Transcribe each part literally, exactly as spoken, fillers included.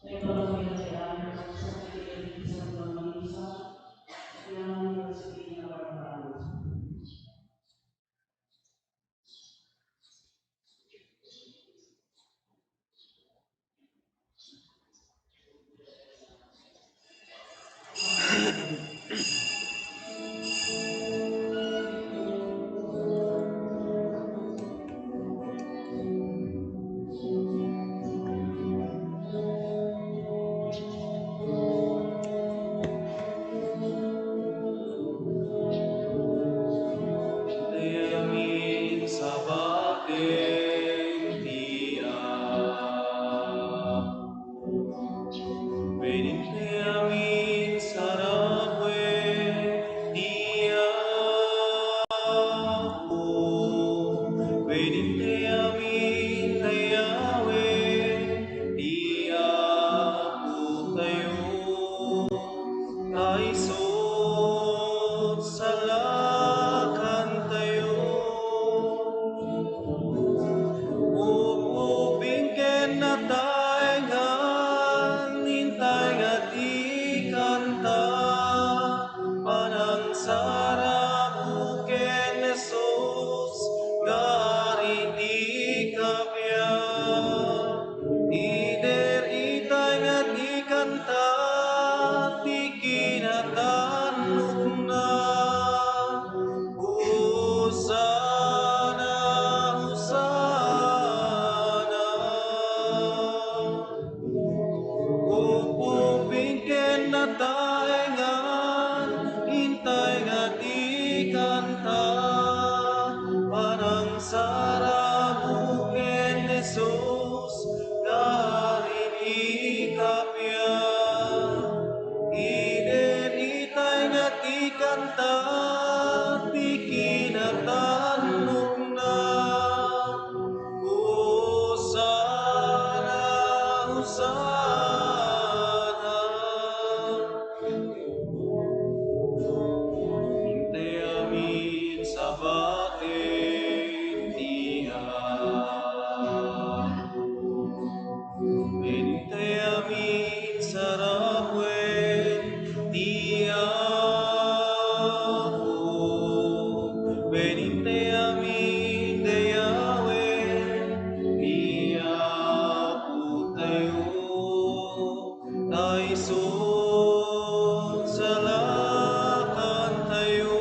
Dayami sabaken ti Apo. Pwedeng dayami sarawen ti Apo. Pwedeng dayami dayawen ti Apo tayo. Ta isu salakantayo. Upuping ken nataengan, intay nga ti kanta, panangsarabo ken Jesus, nga Ari ti kabiit. Ider itay nga ti kanta ti kinatannokna. Hosanna, Hosanna. Upuping ken nataengan, intay nga ti kanta, panangsarabo ken Jesus, nga Ari ti kabiit. Ider itay nga ti kanta, ti kinatannokna. Hosanna, Hosanna. Intay amin sabaken ti Apo. Intay amin sarawen ti Apo. Intay amin dayawen ti Apo tayo. Ta isu salakantayo.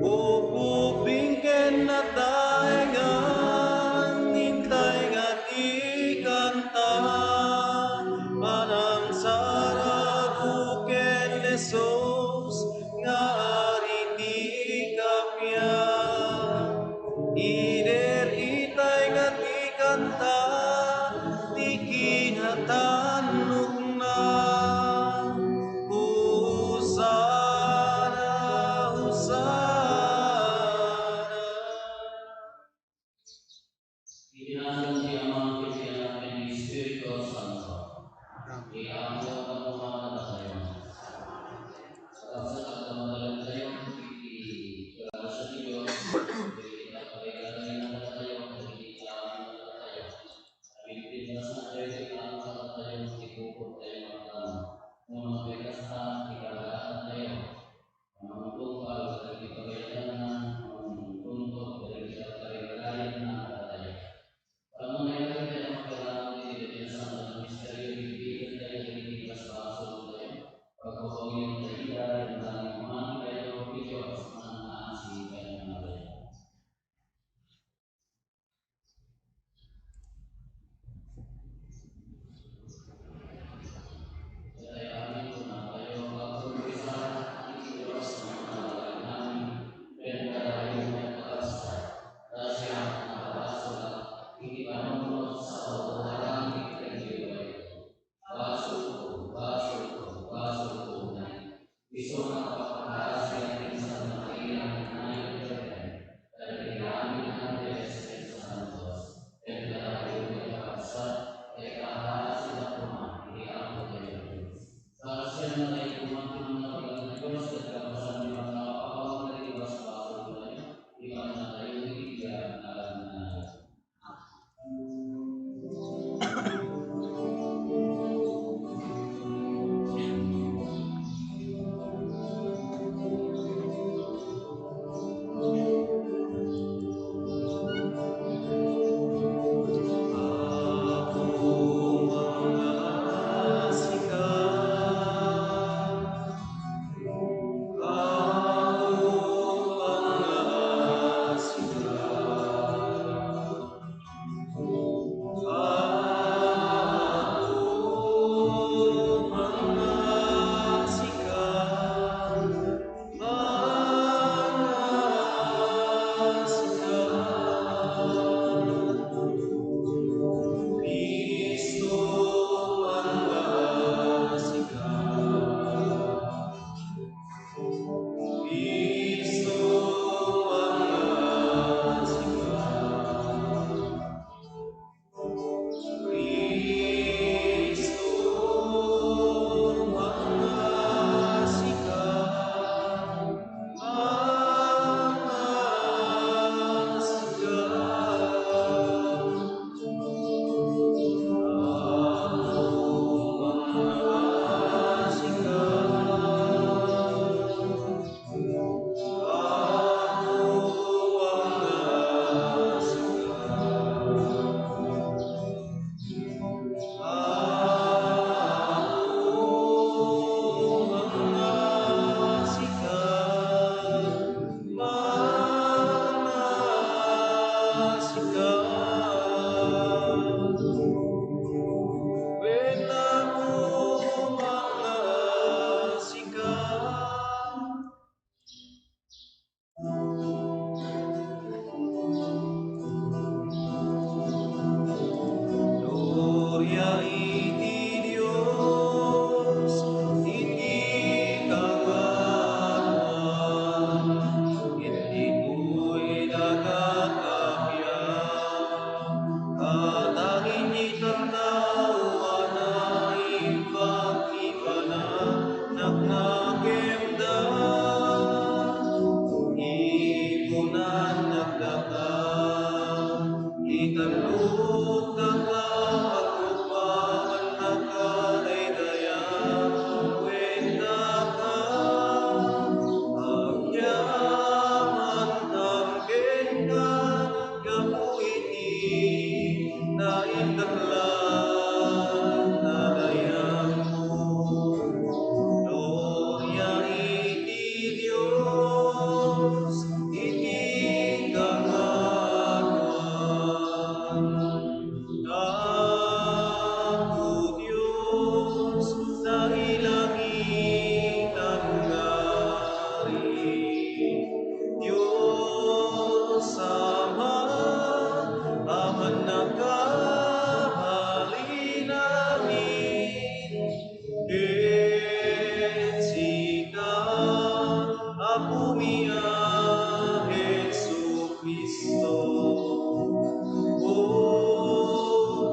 Upuping ken nataengan, intay nga ti kanta, panangsarabo ken Jesus, nga Ari ti kabiit. Ider itay nga ti kanta, ti kinatannokna. Hosanna, Hosanna. Iti nagan ti Ama, ken ti Anak, ken ti Espiritu Santo. Ti Apo tapno madatayo. Tapos agdamagentayo iti grasia ti Dios, iti pagarigaray na tayo, iti amin na tayo. Iti pagarigaray na tayo, iti pupot tayo, no mabigasta, iti karagatan tayo. Mangtungpal kadagiti pagayatanna, mangtungtog kadagiti pagarigaray na tayo. Ammo nga iti dayta a makailangan iti dayta a santo a misterio, ibigentayo dagiti basbasoltayo. Pagpapanginotayo ida, ken nangimmantayo ti Dios, nga ansi ken nangadayo. Dayta amin kunatayo, agkumpisar iti Dios nga Amanamin, ken kadakayo met a kasta, ta siak a nakapasulak iti panunot sa kautoran iti Dios. Iti Dios iti kangatoan, iti puy dagiti kapian, kadagiti tattao a naimbag ti panagnakem da, ipunan dagdagda. Italukda ta agrupaman a kadaydayaw ken daka, agyamantam kenka gapu iti naindaklan a dayagmo. Gloria iti Dios iti kangatoan. Apo Dios, nailangitan nga Ari, Dios Ama a mannakabalin amin, ket sika, Apomi a Jesu-Cristo, O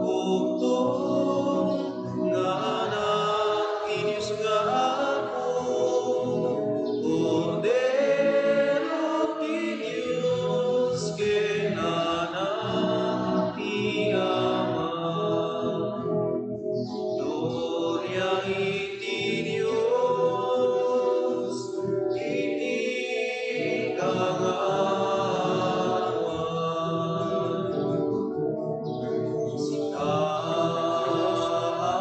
bugtong nga Anak ti Dios nga Apo, Kordero ti Dios ken Anak ti Ama. Gloria iti Dios iti kangatoan. Sika, Ama,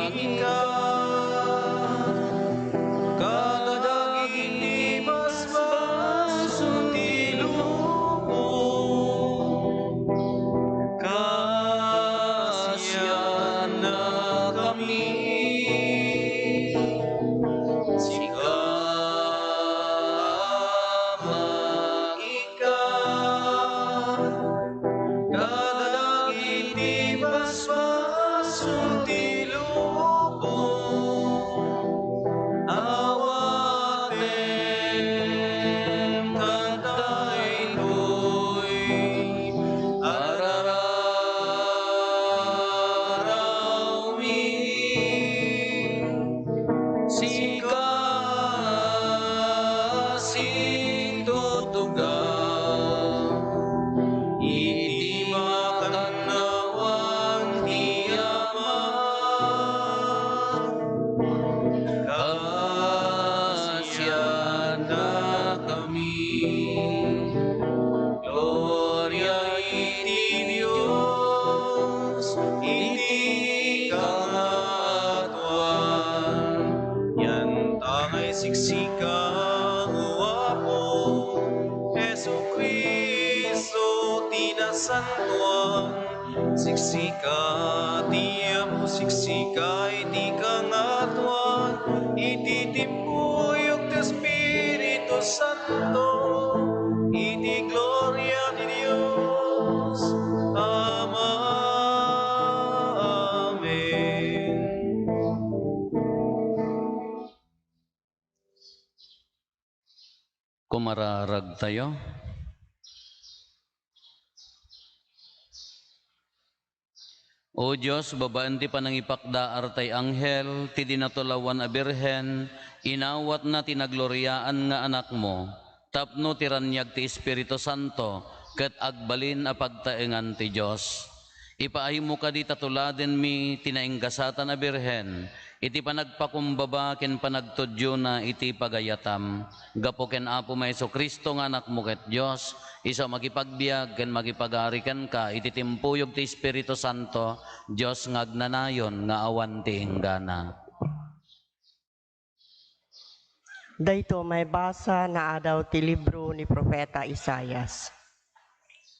ika, kadagiti basbasol ti lubong, kaasiannakami. Sika, Ama, ika, kadagiti basbasol ti lubong, awatem kadaytoy a rararawmi. Sika a sintutogak iti makannawan ti Ama, kaasiannakami. Gloria iti Dios iti kangatoan. Yanta nga isiksika, O Apo, Jesu-Cristo ti nasantoan. Siksika ti Apo, siksika iti kangatoan, iti timpuyog ti Espiritu Santo, iti gloria ti Dios Ama. Amen. Kumararagtayo. O Dios, babaen ti panangipakdaar tay anghel, ti dinatulawan a Birhen, inawatna ti nagloriaan nga Anakmo, tapno ti raniag ti Espiritu Santo ket agbalin a pagtaengan ti Dios. Ipaaymo kadi ta tuladenmi ti nainggasatan a Birhen, iti panagpakumbaba ken panagtudiona iti pagayatam. Gapu ken Apomi a Jesu-Cristo nga Anakmo ket Dios, isu a makipagbiag ken makipagari kenka iti timpuyog ti Espiritu Santo, Dios nga agnanayon nga awan ti inggana. Daytoy maibasa naadaw ti libro ni Profeta Isaias.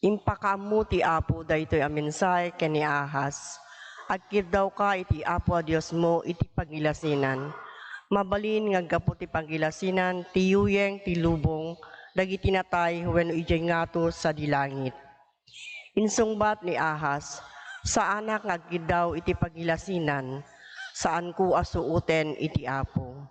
Impakaammo ti Apo daytoy a mensahe ken ni Ahaz, "Agkirdawka iti Apo a Diosmo iti pangilasinan. Mabalin nga aggapu ti pangilasinan ti yuyeng ti lubong dagiti natay wenno idiay ngato sadi langit." Insungbat ni Ahaz, Saanak nga agkiddaw iti pagilasinan, saanko a suoten iti Apo.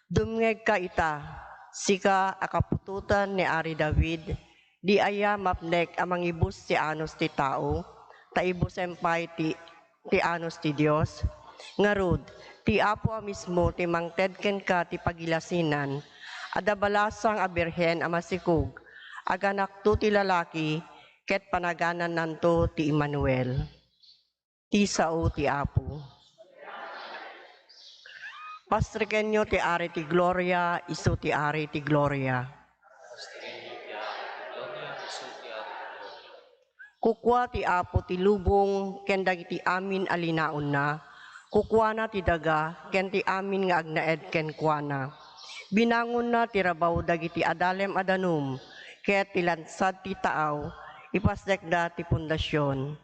Dumngegka ita, sika a kaputotan ni Ari David, di aya mapnek a mangibus ti anus ti tao, ta ibusen pay ti, ti anus ti Dios? Ngarud, ti Apo a mismo ti mangted kenka ti pagilasinan, adda balasang a birhen a masikog, aganakto ti lalaki, ket panaganannanto ti Emmanuel. Ti sao ti Apo. Pastrikenyo ti Ari ti Gloria, isu ti Ari ti Gloria. Kukua ti Apo ti lubong ken dagiti amin a linaonna. Kukuana ti daga ken ti amin nga agnaed kenkuana. Binangonna ti rabaw dagiti adalem a danum, ket ti lansad ti taaw, ipasdekda ti pundasion.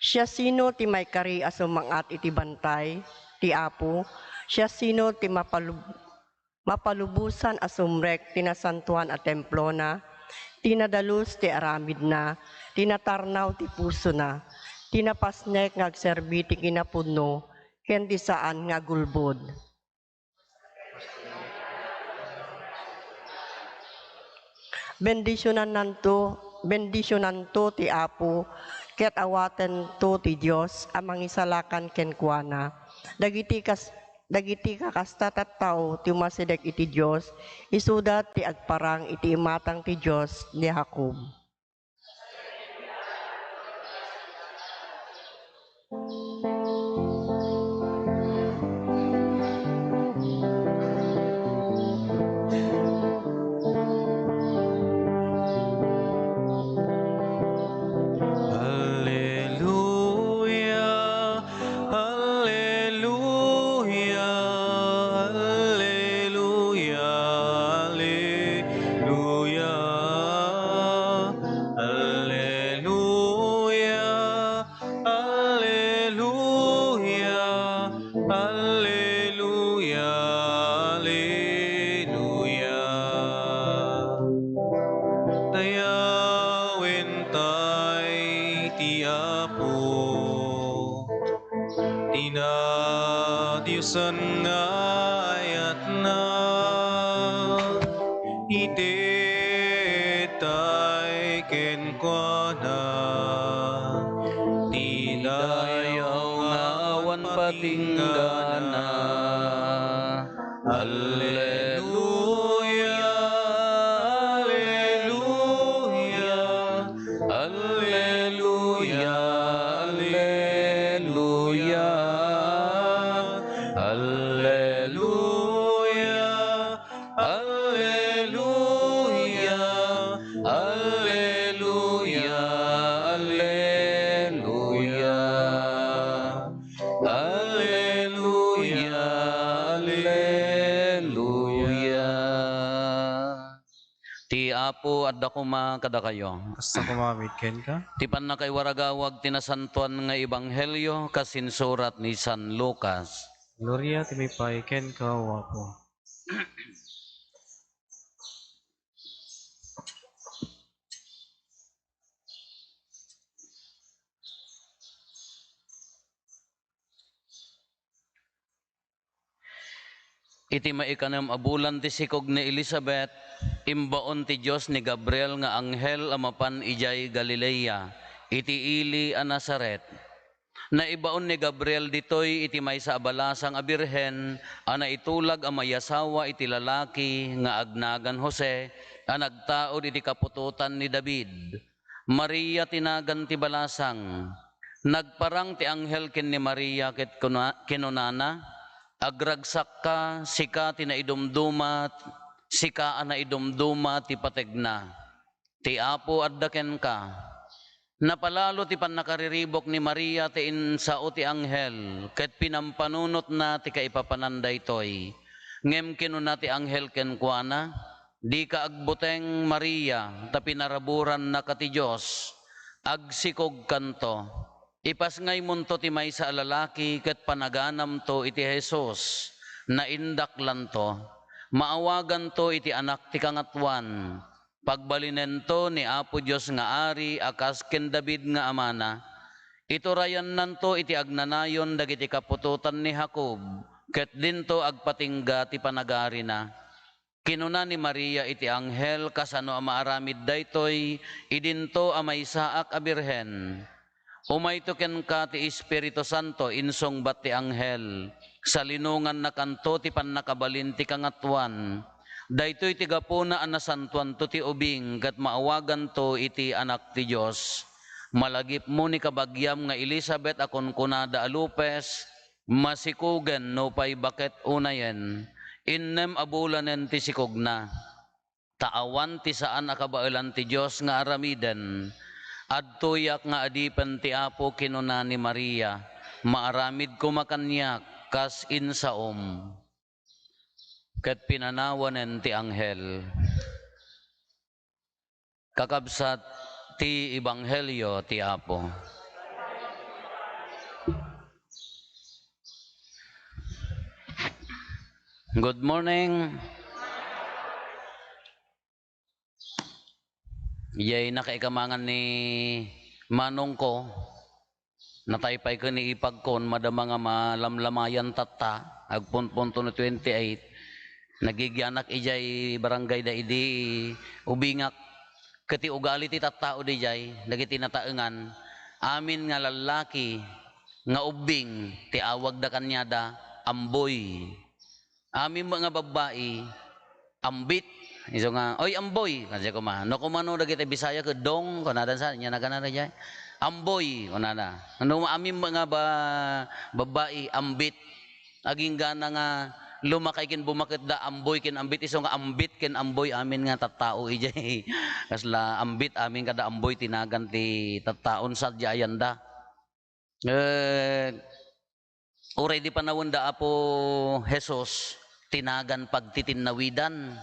Siasino ti maikari a sumang-at iti bantay ti Apo? Siasino ti mapalub-, mapalubosan a sumrek ti nasantoan a templona? Ti nadalus ti aramidna, ti natarnaw ti pusona, ti napasnek nga agserbi ti kinapudno ken ti saan nga agulbod. Bendisionannanto, bendisionanto ti Apo, ket awatento ti Dios a mangisalakan kenkuana. Dagiti kas-, dagiti kakasta tattao ti umasideg iti Dios, isuda ti agparang iti imatang ti Dios ni Jacob. Alleluia, alleluia, alleluia, alleluia, alleluia, alleluia, alleluia, alleluia. Dayawentay ti Apo, ti nadiosan nga ayatna, itedtay kenkuana ti dayaw nga awan patinggana. Alleluia, alleluia, alleluia, alleluia, alleluia, alleluia, alleluia, alleluia. Alleluia, alleluia. Ti Apo adda koma kadakayo. Kasta koma met kenka. Ti pannakaiwaragawag ti nasantoan nga ebanghelio kas insurat ni San Lucas. Gloria ti maipaay kenka, O Apo. Iti maikanem a bulan ti sikog ni Elisabet, imbaon ti Dios ni Gabriel nga anghel a mapan idiay Galilea, iti ili a Nazaret. Naibaon ni Gabriel ditoy iti maysa a balasang a birhen a naitulag a maiyasawa iti lalaki nga agnagan Jose a nagtaud iti kaputotan ni David. Maria ti nagan ti balasang. Nagparang ti anghel ken ni Maria ket kuna-, kinunana, "Agragsakka, sika ti naidumduma, sika a naidumduma ti pategna. Ti Apo adda kenka." Napalalo ti pannakariribuk ni Maria ti insao ti anghel ket pinampanunotna ti kaipapanan daytoy. Ngem kinuna ti anghel kenkuana, "Dika agbuteng, Maria, ta pinaraburannaka ti Dios. Agsikogkanto. Ipasngaymonto ti maysa a lalaki ket panaganamto iti Jesus. Naindaklanto. Maawaganto iti Anak ti Kangatoan. Pagbalinento ni Apo Dios nga Ari a kas ken David nga amana. Iturayannanto iti agnanayon dagiti kaputotan ni Jacob, ket dinto agpatingga ti panagarina. Kinuna ni Maria iti anghel, "Kasano a maaramid daytoy, idinto a maysaak a birhen?" "Umayto kenka ti Espiritu Santo," insungbat ti anghel. "Salinongannakanto ti pannakabalin ti Kangatoan. Daytoy ti gapuna a nasantoanto ti ubing ket maawaganto iti Anak ti Dios. Malagipmo ni kabagiam nga Elisabet a kunkunada a lupes, masikogen nupay baket unayen, innem a bulanen ti sikogna. Ta awan ti saan a kabaelan ti Dios nga aramiden. Adtoyak nga adipen ti Apo," kinuna ni Maria, "maaramid koma kaniak kas insaom." Ket pinanawanen ti anghel. Kakabsat, ti ebanghelio ti Apo. Good morning. Ijay nakaikamangan ni manongko, nataypay ken ni ipagkon, madama nga malamlamayan tatta, agpunpunto no twenty-eight. Nagigianak ijay barangay da idi ubingak. Ket ti ugali ti tattao dijay, dagiti nataengan, amin nga lallaki nga ubbing ti awagda kaniada, amboy. Amin met nga babbai, ambit. Isu nga, "Oy, amboy," kansiya koma. No kumano dagiti Bisaya ket dong, kunada sa, nia nagana daydiay. "Amboy," kunada. No amin met nga ba-, babbai, ambit. Aginggana nga lumakay ken bumaketda, amboy ken ambit. Isu nga ambit ken amboy, amin nga tattao idiay. Kasla ambit, amin kada amboy ti nagan ti tattaon sadiay ayanda. Eh, uray di panawen da Apo Jesus, ti nagan pagtitinnawidan.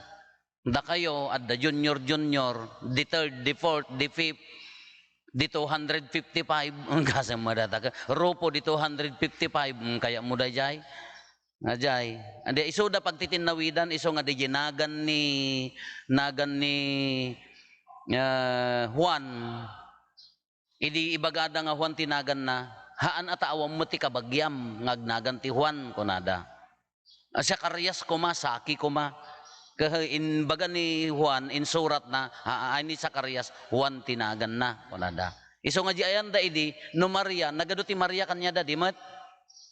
Dakayo, adda junior, junior, di third, di fourth, di fifth, di two hundred fifty-five, kasem madata ka. Rufo, di two hundred fifty-five, mm, kayatmo daydiay. Nga jay. Adi, isuda pagtitinnawidan, isu nga di nagan ni, nagan ni, eh, Juan. Idi ibagada nga Juan ti naganna, "Haan a ta awan met ti kabagiam nga agnagan ti Juan," kunada. "A, Zacarias koma, saki koma." Ket imbaga ni Juan, insuratna, "Haan ni Zacarias, Juan ti naganna," kunada. Isu nga di ayanda idi, no Maria, nagadu ti Maria kaniada, di met?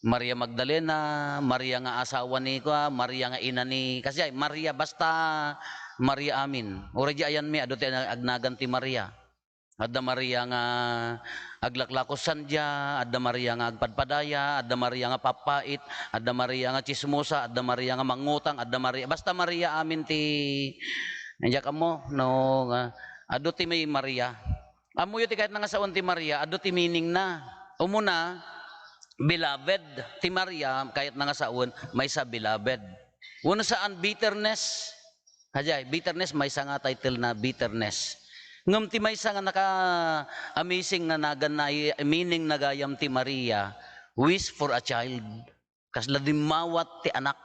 Maria Magdalena, Maria nga asawa ni kua, Maria nga ina ni, kasdiay, Maria, basta Maria amin. Uray di ayanmi, adu ti agnagan ti Maria. Adda Maria nga aglaklakos sandia, adda Maria nga agpadpadaya, adda Maria nga pappait, adda Maria nga tsismosa, adda Maria nga mangutang, adda Maria, basta Maria amin ti, diak ammo, no, nga, adu ti may Maria. Ammoyo ti kayatna nga sawen ti Maria, adu ti meaningna. Umuna, beloved, ti Maria, kayatna nga sawen, maysa beloved. Wenno saan, bitterness. Sadiay, bitterness, maysa nga title na bitterness. Ngem ti maysa nga naka-amazing nga naganna, meaning na gayam ti Maria, wish for a child. Kasla dimmawat ti anak.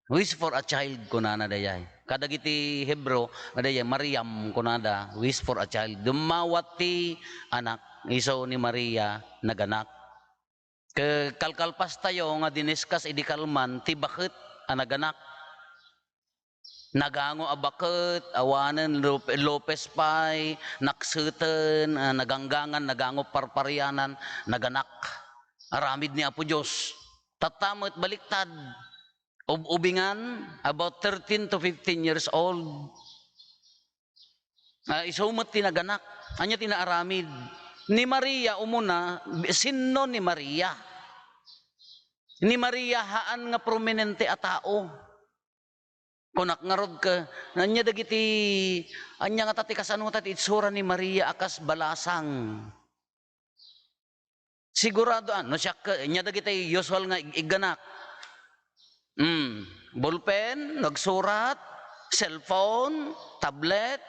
Wish for a child, kunana dayay. Kadagiti Hebreo, dayay, Mariam, kunada, wish for a child. Dimmawat ti anak, isu ni Maria, naganak. Ke-, kalkalpastayo nga diniskas idi kalman ti baket a naganak. Nagango a baket, awanen, lup-, lupes pay, nakseten, ah, naganggangan, nagango parparianan, naganak. Aramid ni Apo Dios. Tatta met baliktad. Ub-, ubingan, about thirteen to fifteen years old. Ah, isu met ti naganak. Ania ti naaramid? Ni Maria, umuna, sinno ni Maria? Ni Maria, haan nga prominente a tao. Kunak ngarud ket, ania dagiti, ania ngata ti kasano ta ti itsura ni Maria a kas balasang? Sigurado, ah, no siak, ania dagiti usual nga ig-, igganak? Hmm, ballpen, nagsurat, cellphone, tablet.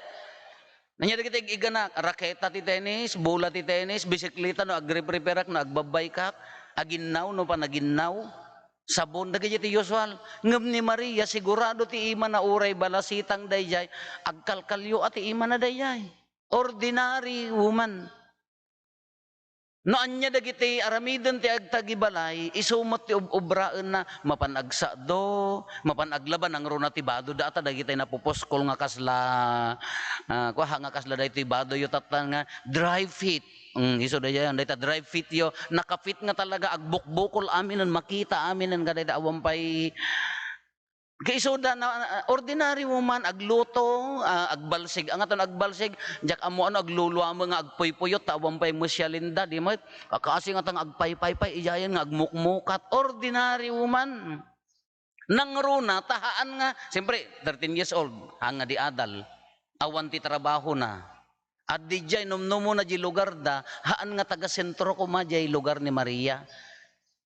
Ania dagiti ig-, igganak? Raketa ti tennis, bola ti tennis, bisikleta no agreprepareak, no agbabbikak, aginnaw no panaginnaw. Sabon dagiti usual. Ngem ni Maria, sigurado ti imana uray balasitang daydiay, agkalkalio a ti imana daydiay. Ordinary woman. No ania dagiti aramiden ti agtagibalay, isu met ti ob-obraenna, mapan agsado, mapan aglaba, nangruna ti bado, data dagiti napupuskol nga kasla, ah, kua, nga kasla daytoy badoyo tatta nga dry fit. Mm, isu dayta, dayta dry fit yo, nakapit nga talaga, agbukbukol aminen, makita aminen, kadayta awan pay Kay isuda na, ah, ordinary woman, agluto, ah, agbalsig. Angaton agbalsig, diak ammo ano, agluluame nga agpuypuyot, ta awan pay masialinda, di met. Kakasi nga tang agpaypaypay, iyayen nga agmukmukat. Ordinary woman. Nangruna, ta haan nga, siyempre, thirteen years old, haan nga di adal. Awan ti trabahona. Addi diay numnumona di lugarda, haan nga taga-sentro koma diay lugar ni Maria.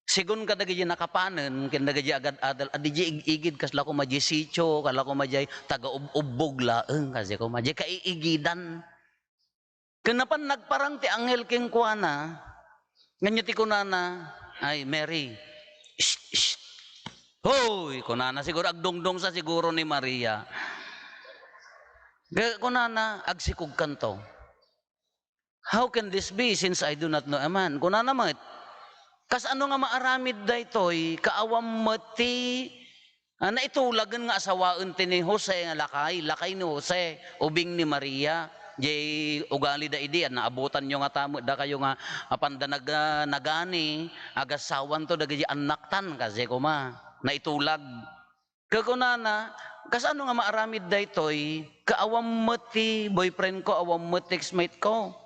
Segun kadagiti nakapanen ken dagiti agad-adal, addi diay ig-igid, kasla koma diay sitio, kasla koma diay taga-ub-, ubbog laeng, kasi koma diay kaiigidan. Ken napan nagparang ti anghel kenkuana, ngem ti kunana, "Ay, Mary, shh, shh." "Hoy," kunana, siguro agdungdungsa siguro ni Maria. Ke-, kunana, "Agsikogkanto." "How can this be, since I do not know a man?" Kunana met, "Kasano nga maaramid daytoy, kaawan met ti, ah, naitulagen nga asawaen ti ni Jose nga lakay, lakay ni Jose, ubing ni Maria?" Diay ugalida idi, a, naabutanyo ngata met dakayo nga, ah, apanda nag-, ah, nagani, agassawanto dagiti annaktan, kasi koma, naitulag. Kakunana, "Kasano nga maaramid daytoy? Kaawan met ti boyfriend ko, awan met ti ex-mate ko."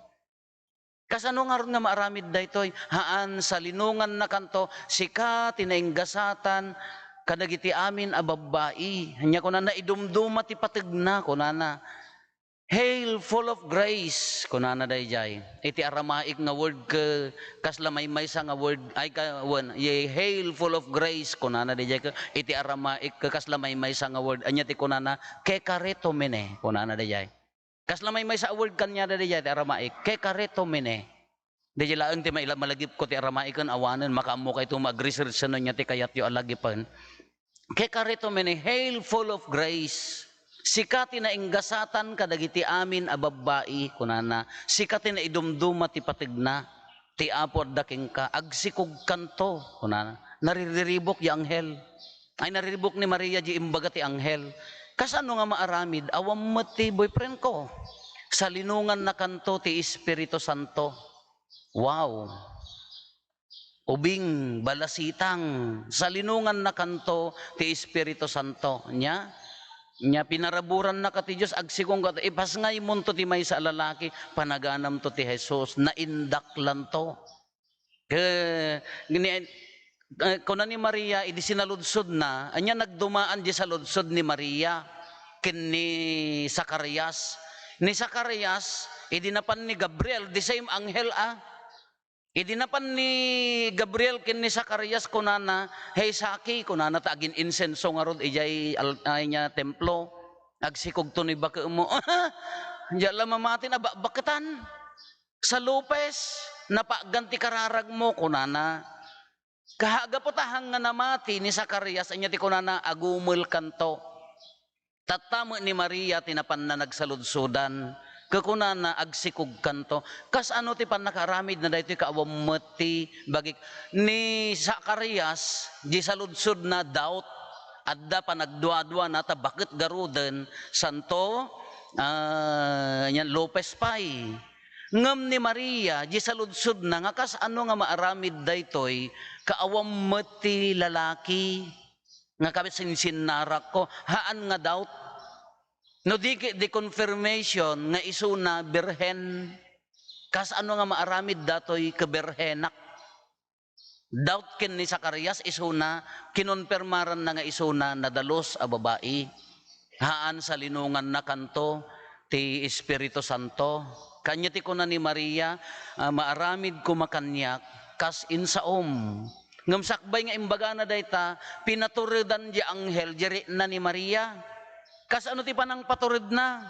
Kasano ngarud nga maaramid daytoy? Haan, salinongannakanto, sika ti nainggasatan kadagiti amin a babbai. Ania kunana, "Idumduma ti pategna," kunana. "Hail, full of grace," kunana daydiay. Iti Aramaic nga word ke, kasla maymaysa nga word, ay ka, wen, ye, "Hail, full of grace," kunana daydiay ke, iti Aramaic ke, kasla maymaysa nga word. Ania ti kunana? "Kekaritomene," kunana daydiay. Kasla maymaysa a word kaniada daydiay ti Aramaic, "Kekaritomene." Daydiay laeng ti maila-, malagipko ti Aramaic ken awanen, makaammo kayto mag-research no ania ti kayatyo a lagipen. "Kekaritomene, hail full of grace. Sika ti nainggasatan kadagiti amin a babbai," kunana. "Sika ti naidumduma ti pategna. Ti Apo adda kenka. Agsikogkanto," kunana. Naririribuk diay anghel. Ay, naririribuk ni Maria diay imbaga ti anghel. "Kasano nga maaramid? Awan met ti boyfriend ko." Salinongannakanto ti Espiritu Santo. Wow! Ubing, balasitang, salinongannakanto ti Espiritu Santo. Nia? Nia, pinaraburannaka ti Dios, agsikongka, ipasngaymonto ti maysa a lalaki, panaganamto ti Jesus, naindaklanto. Ke-, ni-, eh, kuna ni Maria, idi sinaludsodna, ania nagdumaan di saludsod ni Maria ken ni Zacarias. Ni Zacarias, idi napan ni Gabriel, the same anghel, ah. Idi napan ni Gabriel ken ni Zacarias, kunana, "Hey, saki," kunana, ta agin-insenso ngarud idiay al-, ay niya, templo. "Agsikogto ni bakemo." "Diak la mamati, nabakbaketan. Salupes, napagan ti kararagmo," kunana. Kaha gapu ta haan nga namati ni Zacarias, ania ti kunana, "Agumelkanto." Tatta met ni Maria ti napanna nagsaludsodan, ket kunana, "Agsikogkanto." Kasano ti pannakaaramidna daytoy kaawan met ti bagik-, ni Zacarias, di saludsodna, doubt. Adda panagduaduana ta baket garuden, santo, ah, yan, Lopez pay. Ngem ni Maria, di saludsodna nga kasano nga maaramid daytoy, kaawan met ti lalaki nga kasinsinnarakko, haan nga doubt. No di, di confirmation nga isuna birhen, kasano nga maaramid datoy ket birhenak? Doubt ken ni Zacarias, isuna, kinonpermaranna nga isuna nadalus a babai. Haan, salinongannakanto ti Espiritu Santo. Kania ti kuna ni Maria, ah, "Maaramid koma kaniak kas insaom." Ngem sakbay nga imbagana dayta, pinaturedan di anghel di rikna ni Maria. Kasano ti panangpaturedna?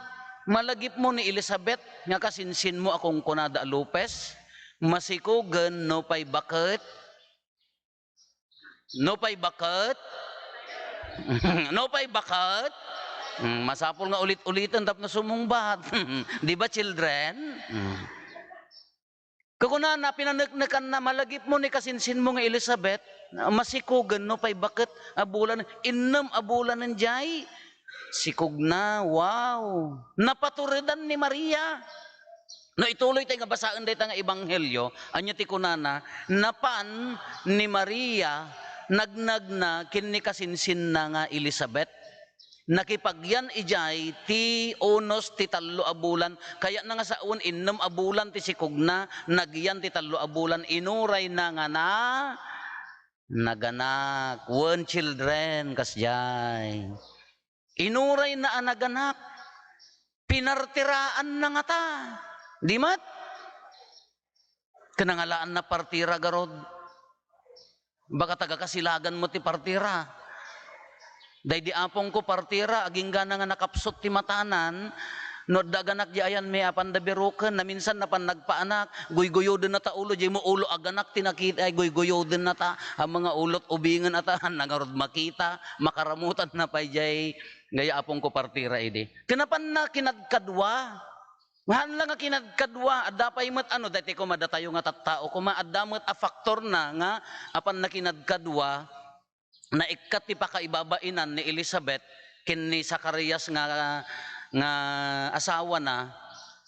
Malagipmo ni Elisabet nga kasinsinmo a kunkunada a Lopez, masikogen no pay baket. No pay baket? No pay baket? Mm, masapul nga ulit-uliten tapno sumungbat. Di ba, children? Mm. Kakunana, pinaneknekanna, malagipmo ni kasinsinmo nga Elizabeth, masikogen no pay baket a bulan, innem a bulanen jay sikogna. Wow! Napaturedan ni Maria. No ituloy tayo nga basaen dayta nga ebanghelio, ania ti kunana, napan ni Maria nagnagna ken ni kasinsinna nga Elizabeth. Nakipagyan idiay ti unos ti tallo a bulan. Kayatna nga sawen, innem a bulan ti sikogna, nagyan ti tallo a bulan, inurayna nga na, naganak. Wen, children, kasdiay. Inurayna a naganak. Pinartiraanna ngata. Di met? Kinangalaanna partira garud. Baka taga Kasilagan met ti partira. Daydi apongko partira, aginggana nga nakapsut ti matanan, no adda aganak di ayanmi, apanda biroken, naminsan napan nagpaanak, guyguyoden nata ulo, di mo ulo aganak ti nakita, ay guyguyoden nata, ang mga ulot ubingen ata, nangarud makita, makaramutan na pay jay, gaya apongko partira idi. Kinapanna kinadkadua, Haan la nga kinadkadua, adda pay met ano, daytoy koma datayo nga tattao koma, adda met a faktor na nga apan nakinadkadua, naikkat ti pakaibabainan ni Elizabeth ken ni Zacarias nga, nga asawana,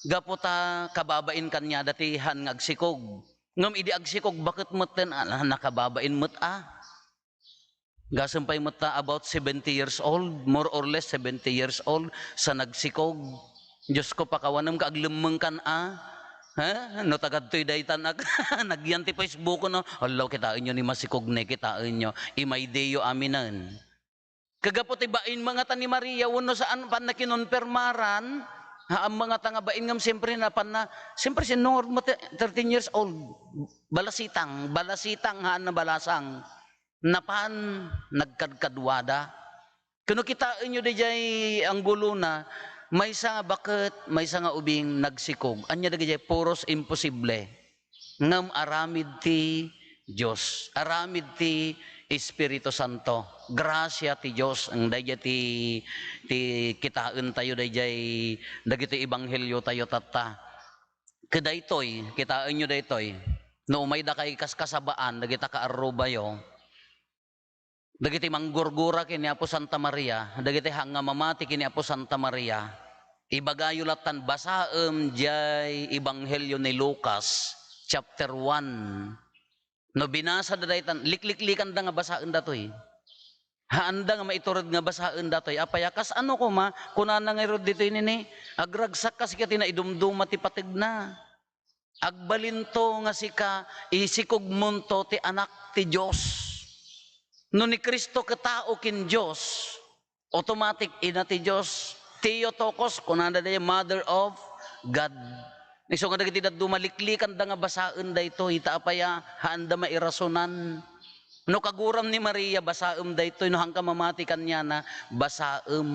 gapu ta kababain kaniada ti haan nga agsikog. Ngem idi agsikog, baket metten, ala, nakababain met a. Gasem pay met ta about seventy years old, more or less seventy years old, sa nagsikog. Diyos ko, pakawanem ka, aglemmengkan a. Ha? No tagadtoy daytan ak-, nagyan ti Facebook, no? Allo, kitaenyo ni masikog ne, kitaenyo. Imaydeyo aminen. Kagapu ti bain mangata ni Maria, wenno saan, pan nakinonpermaran, ha, ang mangata nga bain ngem, siyempre, na pan na, siyempre, sinungod mo, te-, thirteen years old, balasitang, balasitang, haan na balasang. Napan, nagkadkaduada. Kano kitaenyo dayjay anggulona, maysa nga baket, maysa nga ubing nagsikog. Ania dagijay puros imposible. Ngem aramid ti Dios, aramid ti Espiritu Santo. Grasia ti Dios, ang dayjay ti, ti kitaentayo dayjay dagiti ebangheliotayo tatta. Ket daytoy, kitaenyo daytoy, no umay dakay kaskasabaan dagita kaarrubayo, dagiti manggurgura ken ni Apo Santa Maria, dagiti hanga mamati ken ni Apo Santa Maria, ibagayo lattan, basaem diay Ebanghelio ni Lucas, chapter one. No binasada daytan, likliklikanda nga basaen datoy. Haanda nga maitured nga basaen datoy. Apay a, kas ano koma, kunana ngarud ditoy nini, agragsak kas ket ti naidumduma ti pategna. Agbalinto nga sika, isikogmonto ti Anak ti Dios. No ni Cristo ket tao ken Dios, automatic, ina ti Dios. Theotokos, kunana dayta, Mother of God. Isu nga dagiti dadduma, liklikanda nga basaen daytoy, ta apay a, haanda mairasonan. No kaguram ni Maria, basaem daytoy. No haanka mamati kaniana, basaem.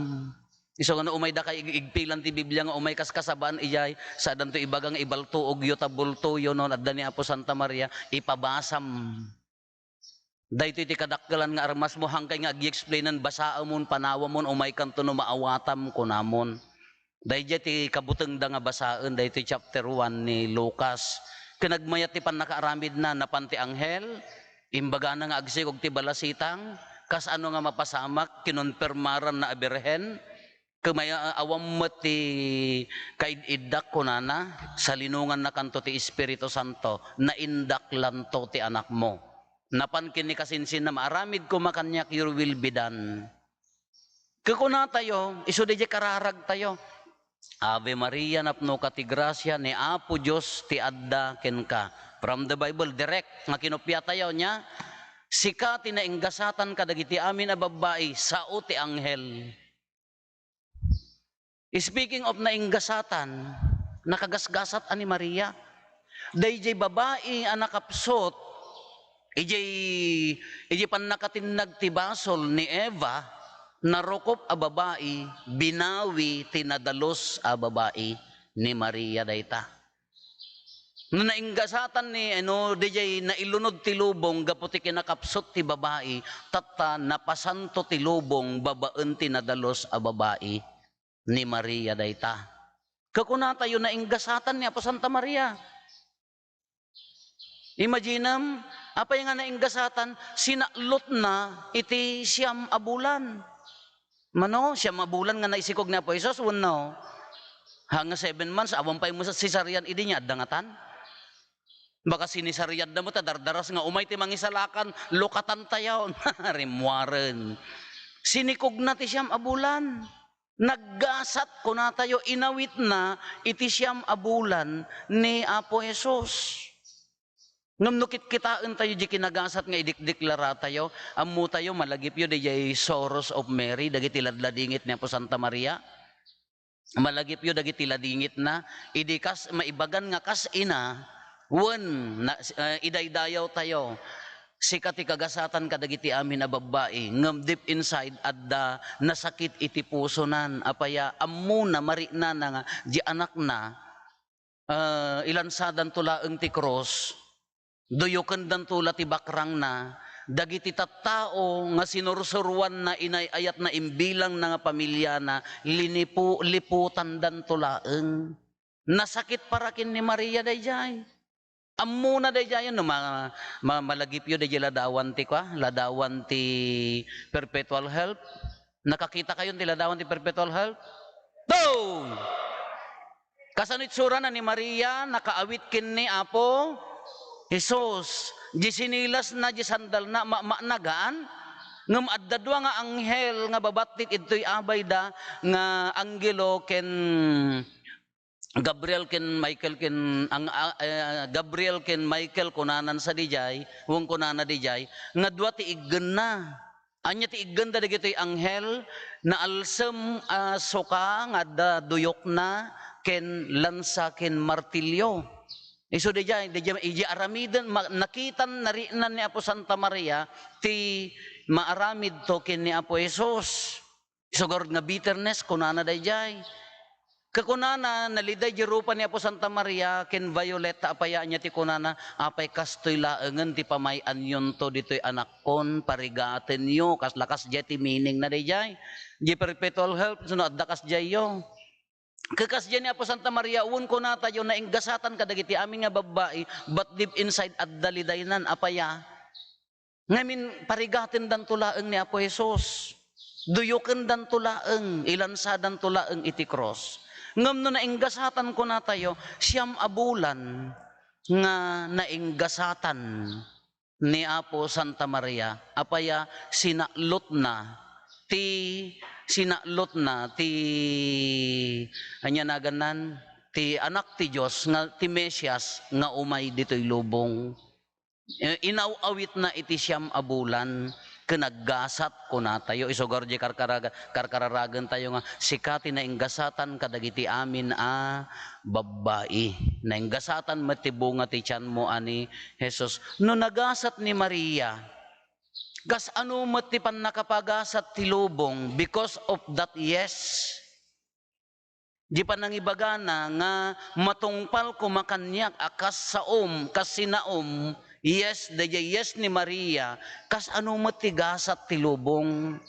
Isu nga no umay daka ig-, igpilan ti Biblia nga umay kaskasabaan idiay, saadanto ibaga nga ibaltuogyo ta bultoyo, no, adda ni Apo Santa Maria, ipabasam. Daytoy ti kadakkelan nga armasmo, hankay nga agi-explainan, basaemon, panawamon, umaykanto no maawatam, kunamon. Daydiay ti kabutengda nga basaen, daytoy chapter one ni Lucas. Ken nagmayat ti pannakaaramidna, napan ti anghel, imbagana nga agsikog ti balasitang, kas ano nga mapasamak, kinonpermaranna a birhen, ket may-, awan met ti kaid-iddak, kunana, salinongannakanto ti Espiritu Santo, naindaklanto ti anakmo. Napan ken ni kasinsinna, maaramid koma kaniak, your will be done. Kukunatayo, isu daydiay kararagtayo. Ave Maria, napnoka ti grasia, ni Apo Dios ti adda kenka. From the Bible, direct nga kinuppiatayo, nia, sika ti nainggasatan kadagiti amin a babbai, sao ti anghel. Speaking of nainggasatan, nakagasgasat a ni Maria. Daydiay babai a nakapsut, idiay, idiay pannakatinnag ti basol ni Eva, narukop a babai, binawi ti nadalus a babai ni Maria dayta. No nainggasatan ni, ano, dijay nailunod ti lubong gapu ti kinakapsut ti babai, tatta napasanto ti lubong babaen ti nadalus a babai ni Maria dayta. Kakunatayo, nainggasatan ni Apo Santa Maria. Imaginem, apay nga nainggasatan, sinaklotna iti siam a bulan. Mano, siam a bulan nga naisikog ni Apo Jesus, wenno? Ha, nga seven months, awan pay mo sa cesarean idi niya adda ngatan. Baka sinisariadda mo ta dardaras nga umay ti mangisalakan, lukatan tayo. Rimmuaren. Sinikogna ti siam a bulan. Naggasat, kunatayo, inawitna iti siam a bulan ni Apo Jesus. Ngem no kitkitaentayo di kinagasat nga idikdiklaratayo, ammotayo, malagipyo diay Sorrows of Mary, dagiti ladladingit ni Apo Santa Maria. Malagipyo dagiti ladingitna, idi kas, maibagan nga kas ina, wen, na, eh, idaydayawtayo, sika ti kagasatan kadagiti amin a babbai, ngem deep inside, adda nasakit iti pusonan. Apaya, ammona, mariknana nga di anakna, ah, ilansadanto laeng ti krus, duyokendanto la ti bakrangna, dagiti tattao nga sinursuroanna, inay-ayatna, imbilangna nga pamiliana, linipu-, liputandanto laeng. Nasakit para ken ni Maria daydiay. Ammona daydiay no ma-, ma-, malagipyo daydiay ladawan ti kua, ladawan ti perpetual help. Nakakitakayon ti ladawan ti perpetual help? Daw! Kasano itsurana ni Maria, nakaawit ken ni Apo Jesus? Di sinilasna, di sandalna, ma-, ma-, nagaan? Ngem adda dua nga anghel nga babattit idtoy abayda nga anghelo ken Gabriel ken Michael ken ang, ah, eh, Gabriel ken Michael kunanan sadiay, wen kunana diay, nga dua ti iggenna. Ania ti iggenda dagitoy anghel? Naalsem a suka nga adda duyokna ken lansa ken martilyo. Isu diay, diay, idiay aramiden, ma-, nakitan, nariknan ni Apo Santa Maria ti maaramidto ken ni Apo Jesus. Isu garud nga bitterness, kunana daydiay. Kakunana, naliday di rupa ni Apo Santa Maria ken Violet, apay ania ti kunana, apay kastoy laengen ti pamay-anyonto ditoy anakkon, parigatenyo, kasla kasdiay ti meaning na daydiay. Di perpetual help, no adda kasdiayyo. Kakasdiay ni Apo Santa Maria, wen kunatayo, nainggasatan kadagiti amin nga babbai, but deep inside, adda lidaynan, apaya? Ngamin, parigatendanto laeng ni Apo Jesus. Duyokendanto laeng, ilansadanto laeng iti krus. Ngem no nainggasatan kunatayo, siam a bulan nga nainggasatan ni Apo Santa Maria, apaya sinaklotna ti, sinaklotna ti, ania nagannan, ti Anak ti Dios nga, ti Mesias nga umay ditoy lubong. Eh, inaw-awitna iti siam a bulan, ken naggasat, kunatayo. Isu garud diay karkaraga-, karkararagentayo nga, sika ti nainggasatan kadagiti amin a babbai. Nainggasatan met ti bunga ti tianmo a ni Jesus. No nagasat ni Maria, kasano met ti pannakapagasat ti lubong because of that yes? Di panangibagana nga matungpal koma kaniak a kas saom, kas sinaom, yes, daydiay yes ni Maria, kasano met ti gasat ti lubong?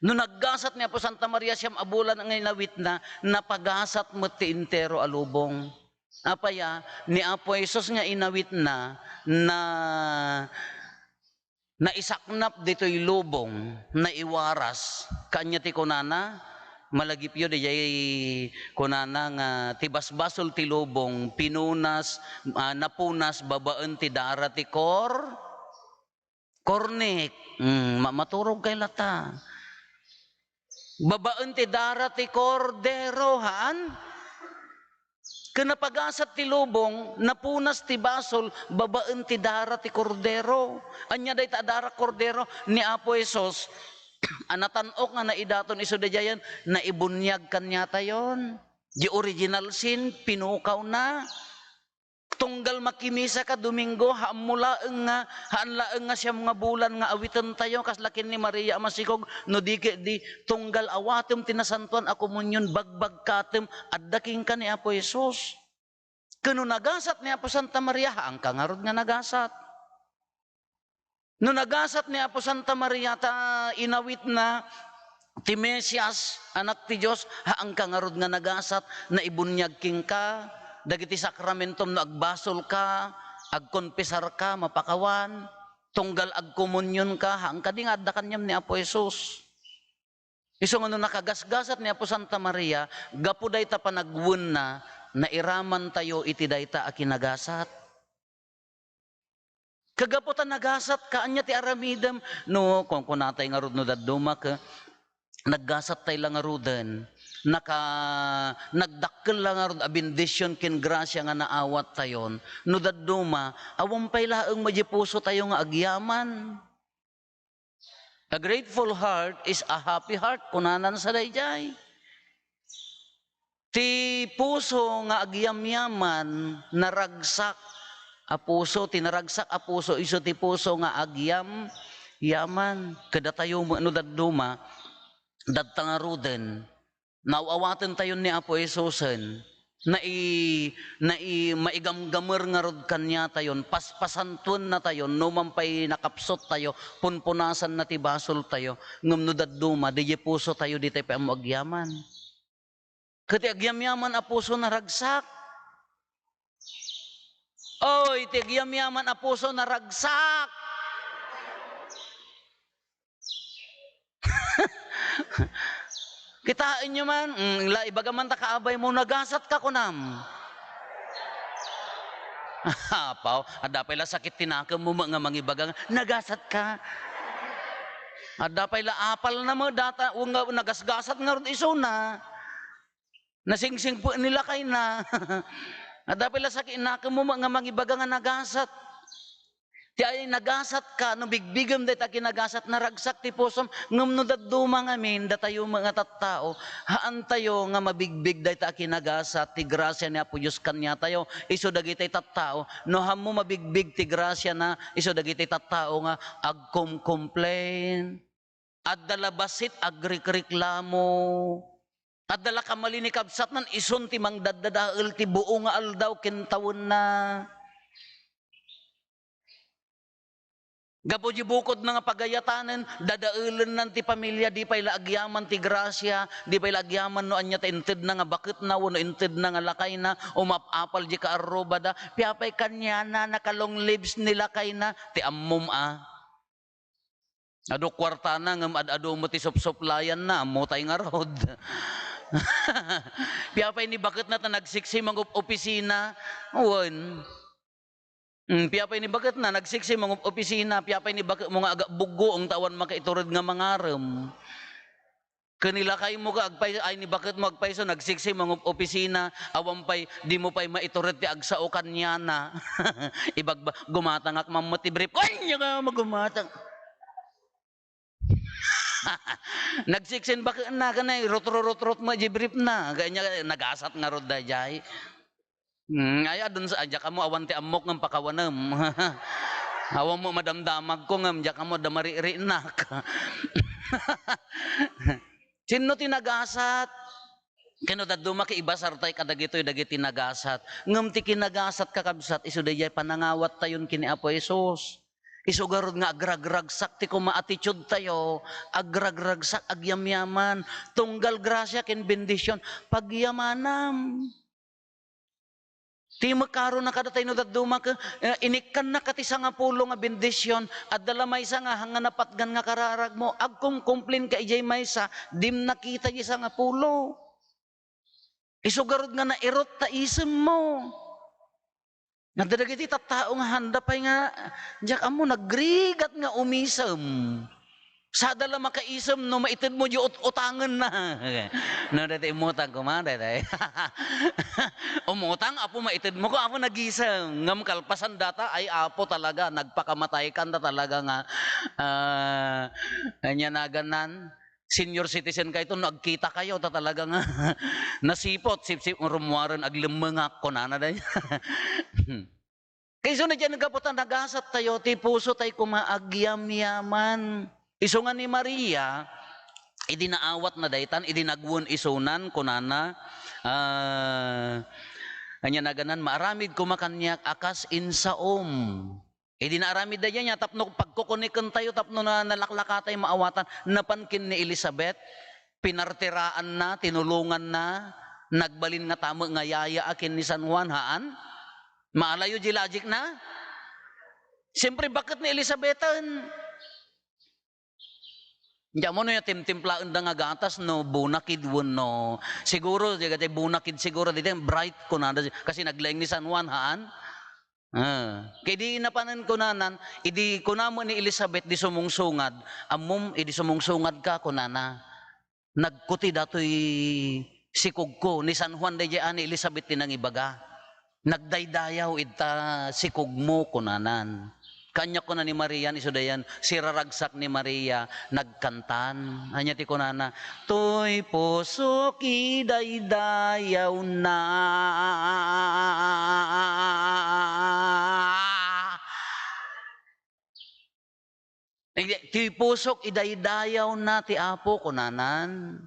No naggasat ni Apo Santa Maria siam a bulan nga inawitna, napagasat met ti entero a lubong. Apaya, ni Apo Jesus nga inawitna, na, naisaknap ditoy lubong, naiwaras. Kaanya ti kunana, malagipyo, diay kunana nga ti basbasol ti lubong, pinunas, ah, napunas babaen ti dara ti kor-, kornik. Hmm, ma-, maturog kay lata. Babaen ti dara ti kordero, haan? Ken napagasat ti lubong, napunas ti basol babaen ti dara ti kordero. Ania dayta a dara kordero? Ni Apo Jesus a natan-ok nga naidaton isu daydiayen, naibuniag kaniatayon. Di original sin, pinukawna. Tunggal makimisaka Domingo, haan mo laeng nga, haan laeng nga siam nga bulan nga awitentayo, kasla ken ni Maria a masikog, no di ket di, tunggal awatem ti Nasantoan a Komunion, bagbagkatem, adda kenka ni Apo Jesus. Ken no nagasat ni Apo Santa Maria, haanka ngarud nga nagasat. No nagasat ni Apo Santa Maria ta inawitna ti Mesias, Anak ti Dios, haanka ngarud nga nagasat, naibuniag kenka, dagiti sakramentom no agbasolka, agkonfesarka, mapakawan, tunggal agkomunionka, haanka di nga adda kaniam ni Apo Jesus. Isu nga no nakagasgasat ni Apo Santa Maria, gapu dayta panagwenna, nairamantayo iti dayta a kinagasat. Kagapu ta nagasatka, ania ti aramidem? No, kunkunatay ngarud no dadduma, ke, naggasattay la ngaruden, naka-, nagdakkel la ngarud a bendision ken grasia nga naawattayon. No dadduma, awan pay laeng met diay pusotayo nga agyaman. A grateful heart is a happy heart, kunanan sa daydiay. Ti puso nga agyamyaman, naragsak a puso, ti naragsak a puso, isu ti puso nga agyam-, yaman. Kadatayo met no dadduma, dadta ngaruden, naaw-awatentayon ni Apo Jesusen, nai-, nai-, maigamgamer ngarud kaniatayon, paspasantuennatayon, no man pay nakapsuttayo, punpunasanna ti basoltayo, ngem no dadduma, diay pusotayo, ditay pay ammo agyaman. Ket ti agyamyaman a puso naragsak. Oy, ti agyamyaman a puso naragsak. Kitaenyo man, mm, la, ibaga man ta kaabaymo, "Nagasatka," kunam. Apaw, adda pay la sakit ti nakemmo nga mangibaga nga, "Nagasatka." Adda pay la apalna met data, wenno nagasgasat ngarud isuna. Nasingsingpet ni lakayna. Adda pay la sakit nakemmo nga mangibaga nga nagasat. Ti ay nagasatka, no bigbigem dayta a kinagasat, naragsak ti pusom, ngem no dadduma ngamin, datayo met nga tattao, haantayo nga mabigbig dayta a kinagasat, ti grasia ni Apo Dios kaniatayo, isu dagiti tattao, no haanmo mabigbig ti grasiana, isu dagiti tattao nga agkumcomplain. Adda la bassit agrikreklamo. Adda la kamali ni kabsatnan, isun ti mangdaddadael ti buo nga aldaw ken tawenna. Gapu di bukodna nga pagayatanen, dadaelennan ti pamilia, di pay la agyaman ti grasia, di pay la agyaman no ania ti intedna nga baketna wenno intedna nga lakayna, umap-apal di kaarrubada, piapay kaniana, naka-long lives ni lakayna, ti ammom a. Adu kuartana ngem ad-adu met ti supsuplayanna, ammotay ngarud. Piapay ni baketna ta nagsiksi mangup-opisina. Wen. Mm, piapay ni baketna nagsiksi mangup-opisina, piapay ni baketmo nga agabuggoeng ta awan makaitured nga mangarem. Ken ni lakaymo ka agpay-, ay, ni baketmo agpayso, nagsiksi mangup-opisina, awan pay, dimo pay maitured ti agsao kaniana. Ibagba-, gumatangak man met ti brief. Ania ka magumatang? Nagsiksin baketna, kanay, rutro-rutrot met di briefna. Kanya, nagasat ngarud daydiay. Hmm, ay, adun sa, ay, diak ammo awan ti ammok ngem pakawanem. Awan mo madamdamagko ngem diak ammo adda maririnak. Sinno ti nagasat? Ken no dadduma ket ibasartay kadagitoy dagiti nagasat. Ngem ti kinagasat, kakabsat, isu daydiay panangawattayon ken ni Apo Jesus. Isu garud nga agragragsak ti koma attitude tayo, agragragsak, agyamyaman, tunggal grasia ken bendision, pagyamanam. Ti makarona kadatayo no dadduma ket, eh, inikkannaka ti sangapulo nga bendision, adda la maysa nga hangna napatgan nga kararagmo, agkumkumplin ka idiay maysa, dim nakita idiay sangapulo. Isu garud nga nairut ta isemmo. Adda dagiti tattao nga handa pay nga, diak ammo, nagrigat nga umisem. Sada la makaisem no maitedmo di ut-, utangenna. No, daytoy umutang koma, daytoy. Umutang, Apo, maitedmo ko, Apo, nagisem. Ngem kalpasan data, ay, Apo, talaga, nagpakamatay kan da talaga nga, ah, ania nagannan? Senior citizen kayto, no agkita kayo, ta talaga nga nasipot, sipsip, rummuaren, aglemmengak, kunana day. Kayso na diyan, gapu ta nagasat tayo, ti puso tayo koma agyamyaman. Isu nga ni Maria, idi naawatna daytan, idi nagwen isunan, kunana, ah, Ania naganan, maaramid koma kaniak a kas insaom. Idi naaramid daydiay nia, tapno pagkukunikentayo, tapno na, nalaklakatay maawatan, napan ken ni Elizabeth, pinartiraanna, tinulonganna, nagbalin nga tama nga yaya a ken ni San Juan, haan? Maalayo di logic na? Siyempre, baket ni Elizabeth, eh. Diak ammo no ya timtimplaenda nga gatas no bunakid wenno. Siguro, diak ti bunakid siguro, dita bright kunada, kasi naglaing ni San Juan, haan? Ah, ket idi napanen kunanan, idi kuna met ni Elizabeth, di sumungsungad, ammom, idi sumungsungadka, kunana, "Nagkuti datoy sikogko," ni San Juan daydiay a ni Elizabeth ti nangibaga. "Nagdaydayaw ita sikogmo," kunanan. Kaniak kuna ni Maria, isu dayan, siraragsak ni Maria, nagkantan. Ania ti kunana? "Toy pusok idaydayawna." Ti pusok idaydayawna ti Apo, kunanan.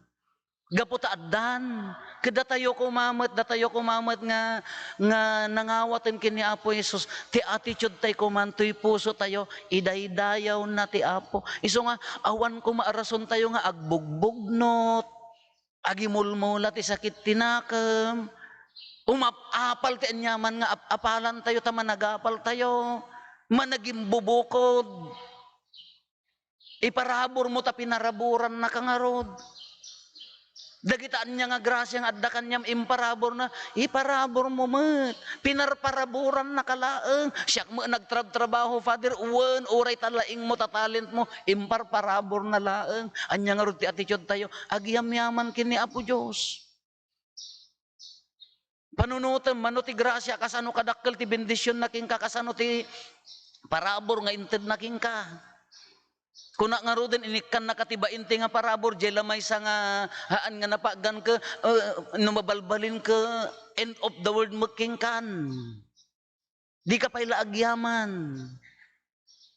Gapu ta addan. Ket datayo koma met, datayo koma met nga, nga nangawaten ken ni Apo Jesus, ti attitude tayo koma, toy puso tayo, idaydayawna ti Apo. Isu nga, awan koma a rason tayo nga agbugbugnot. Agimulmula ti sakit ti nakem. Umap-apal ti aniaman nga ap-apalantayo ta managapaltayo. Managimbubukod. Iparaburmo ta pinaraburannaka ngarud. Dagita ania nga grasia nga adda kaniam, imparaburna, iparaburmo met. Pinarparaburannaka laeng. Siak met nagtrabtrabaho, Father, wen, uray ta laingmo ta talentmo, imparparaburna laeng. Ania ngarud ti attitude tayo? Agyamyaman ken ni Apo Dios. Panunotem, mano ti grasia, kasano kadakkel ti bendisionna kenka, kasano ti parabur nga intedna kenka. Kuna ngaruden, inikkannaka ti bainte nga parabur, diay la maysa nga haan nga napagan ket, eh, no mabalbalin ket, end of the world met kenkan. Dika pay la agyaman.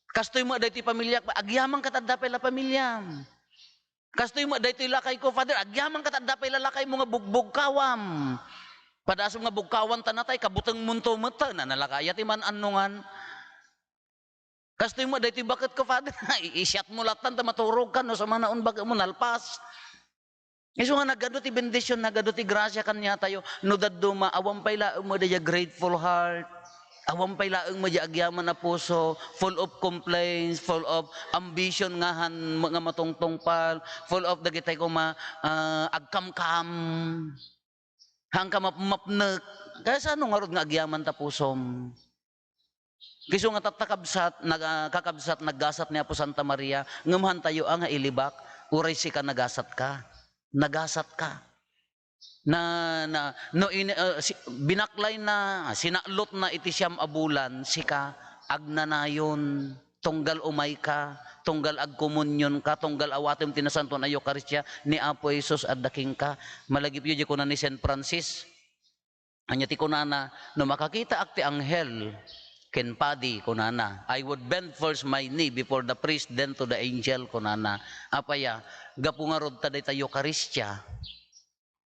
Kastoy met daytoy pamiliak, agyamanka ta adda pay la pamiliam. Kastoy met daytoy lakayko, Father, agyamanka ta adda pay la lakaymo nga bugbugkawam. Padasum nga bugkawan ta natay, kabutengmonto met ta, nanalakaya ti man-annongan. Kastoy met daytoy baketko, Father, i-, isiatmo lattan ta maturogka, no sumanaon baketmo nalpas. Isu nga nagadu ti bendisyon, nagadu ti grasia kaniatayo, no dadduma, awan pay laeng met daydiay grateful heart, awan pay laeng met daydiay agyaman a puso, full of complaints, full of ambition nga han-, nga matungtungpal, full of dagitay koma, ah, agkamkam, haan ka mapmapnek. Kasano ngarud nga agyaman ta pusom? Isu nga tatta, kabsat, nag-, ah, kakabsat, naggasat ni Apo Santa Maria, ngem hantayo a nga ilibak, uray sika nagasatka. Nagasatka. Na, na, no ini-, ah, si-, binaklayna, sinaklotna iti siam a bulan, sika, agnanayon, tunggal umayka, tunggal agkomunionka, tunggal awatem ti Nasantoan a Eukaristia, ni Apo Jesus adda kenka. Malagipyo, diay kuna ni Saint Francis, ania ti kunana, "No makakitaak ti anghel ken padi," kunana, "I would bend first my knee before the priest, then to the angel," kunana. Apay a, gapu ngarud ta dayta Eukaristia,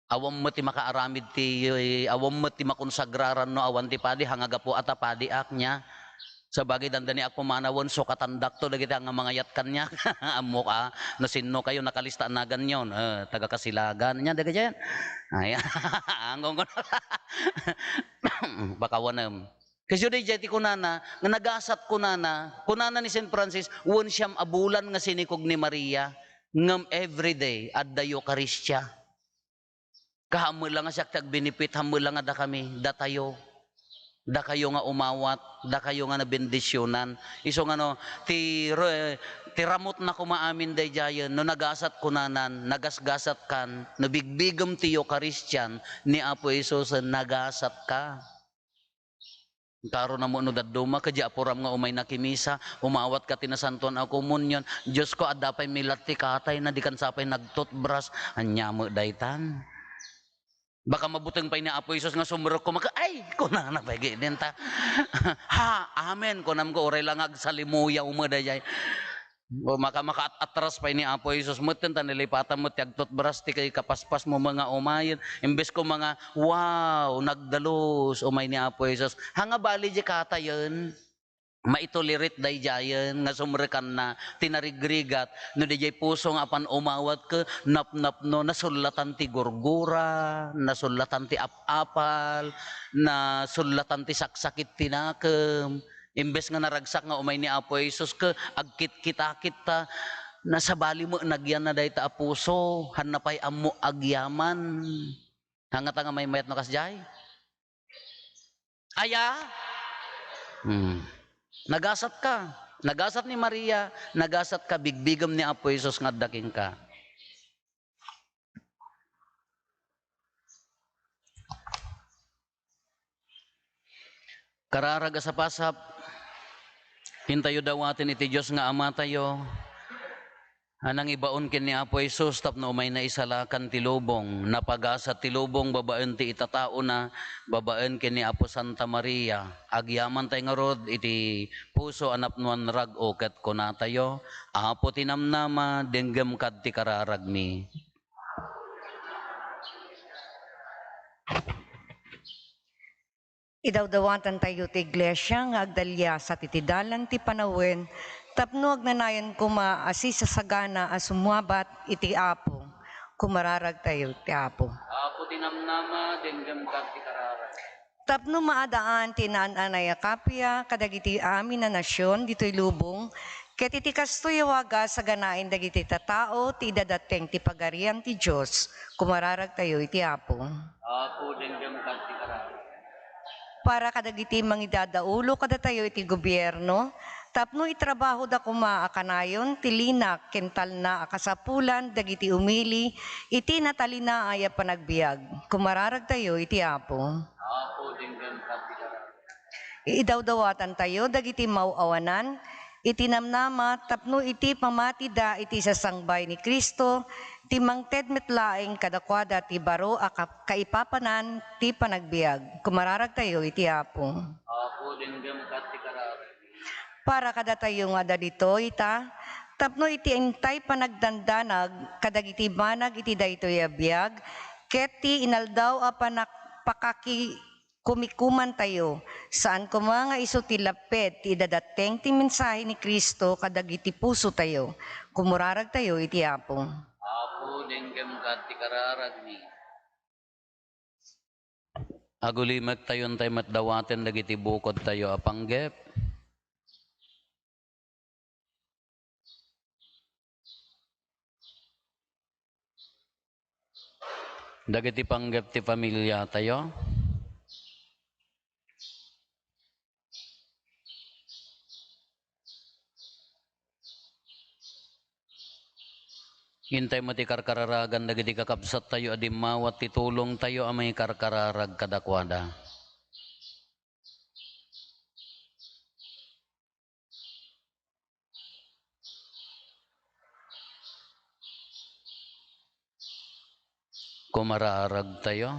awan met ti makaaramid ti, awan met ti makonsagraran no awan ti padi, haan nga gapu a ta padiak nia. Sabagay, dandani a kumanawen, sukatandakto dagiti nga mangayat kaniak. Ammok a, no sinno kayo, nakalista a naganyo, eh, taga Kasilagan. Ania, dagiti, ay, anggon ko. Pakawanem. Kasi daydiay ti kunana, nga nagasat kunana, kunana ni Saint Francis, wen siam a bulan nga sinikog ni Maria, ngem everyday, adda Eukaristia. Kaammo la nga siak ti agbenefit, ammo la nga dakami, datayo. Dakayo nga umawat, dakayo nga nabendisionan. Isu nga no, ti re-, ti ramutna koma amin daydiayen, no nagasat kunanan, nagasgasatkan, no bigbigem ti Eucharistian, ni Apo Jesus, nagasatka. Karuna mo no dadduma, ket diay apuram nga umay nakimisa, umawatka ti Nasantoan a Komunion. Diosko, adda pay milad ti katayna, dikan sa pay nagtutbras. Ania met daytan? Baka mabuteng pay ni Apo Jesus nga sumrek koma ket, "Ay," kunana pay gidinta. "Ha, amen," kunam ko, uray la nga agsalimuyaw met daydiay. O maka-, makaat-atras pay ni Apo Jesus metten, ta nalipatan met ti agtutbras ti kapaspasmo nga umayen. Imbes ko nga, "Wow, nagdalus, umay ni Apo Jesus." Haan nga bali diay katayen, maitolerate daydiayen nga sumrekanna ti narigrigat, no diay puso nga apan umawat ket napnapno, nasullatan ti gurgura, nasullatan ti ap-apal, nasullatan ti saksakit ti nakem. Imbes nga naragsak nga umay ni Apo Jesus ket agkitkitakit ta, nasabali met nagyanna dayta a puso, haanna pay ammo agyaman. Haan ngata nga maymayat no kasdiay? Aya? Hmm. Nagasatka. Nagasat ni Maria, nagasatka, bigbigem ni Apo Jesus nga adda kenka. Kararag a sapasap, intayo dawaten iti Dios nga Amatayo a nangibaon ken ni Apo Jesus tapno umayna isalakan ti lubong. Napagasat ti lubong babaen ti itataona, babaen ken ni Apo Santa Maria. Agyamantay ngarud iti puso a napnoan rag-o ket kunatayo, "Apo ti namnama, denggem kad ti kararagmi." Idawdawatantayo ti iglesia nga agdaliasat iti dalan ti panawen tapno agnanayon koma a sisasagana a summabat iti Apo. Kumararagtayo iti Apo. Apo ti namnama, denggem kad ti kararag. Tapno maadaan ti naan-anay a kappia kadagiti amin a nasion ditoy lubong, ket iti kastoy a wagas saganaen dagiti tattao ti idadatteng ti Pagarian ti Dios, kumararagtayo iti Apo. Apo, denggem kad ti kararag. Para kadagiti mangidadaulo kadatayo iti gobierno, tapno itrabahoda koma a kanayon ti linak ken talna a kasapulan dagiti umili iti natalinaay a panagbiag, kumararagtayo iti Apo. Apo, denggem kad ti kararag. Idawdawatantayo dagiti maaw-awanan iti namnama tapno iti pamatida iti sasangbay ni Cristo, ti mangted met laeng kadakuada ti baro a ka-, kaipapanan ti panagbiag. Kumararagtayo iti Apo. Apo, denggem kad ti kararag. Para kadatayo nga adda ditoy ita, tapno iti intay panagdandanag kadagiti banag iti daytoy a biag, ket ti inaldaw a panak-, pakaki-, kumikumantayo, saan koma nga isu ti lapped ti idadatteng ti mensahe ni Cristo kadagiti pusotayo. Kumuraragtayo iti Apo. Apo, denggem kad ti kararagmi. Agulimektayo intay met dawaten dagiti bukodtayo a panggep. Dagiti panggep ti familiatayo. Intay met ti karkararagan dagiti kakabsattayo a dimmawat ti tulongtayo a mangikarkararag kadakuada. Kumararagtayo.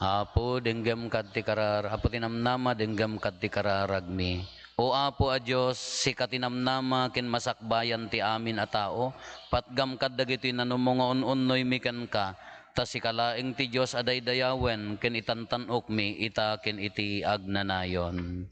Apo, denggem kad ti karar-, Apo ti namnama, denggem kad ti kararagmi. O Apo a Dios, sika ti namnama ken masakbayan ti amin a tao, patgam kad dagitoy nanumo nga un-unnoymi kenka, ta sika laeng ti Dios a daydayawen ken itantan-okmi ita ken iti agnanayon.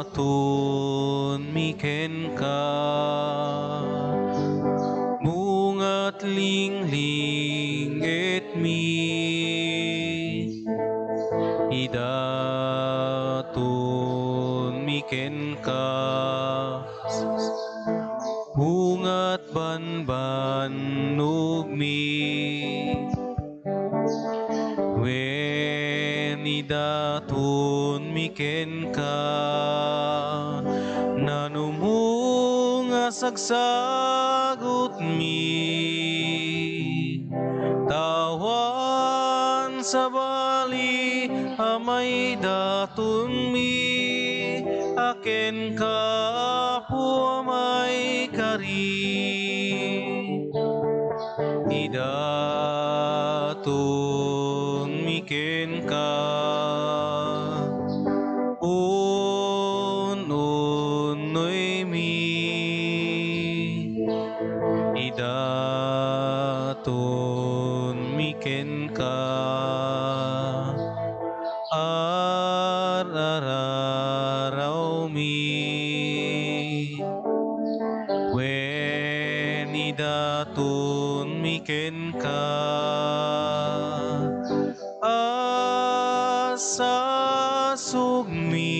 Idatonmi kenka, bungat linglingetmi. Idatonmi kenka, bungat banbannogmi. Wen idatonmi kenka, nanumo nga sagsagutmi, ta awan sabali a maidatonmi a kenka, Apo a maikari. Idatonmi kenka, un-unnoymi. Idatonmi kenka, ar-ararawmi. Wen idatonmi kenka, a sasugmi.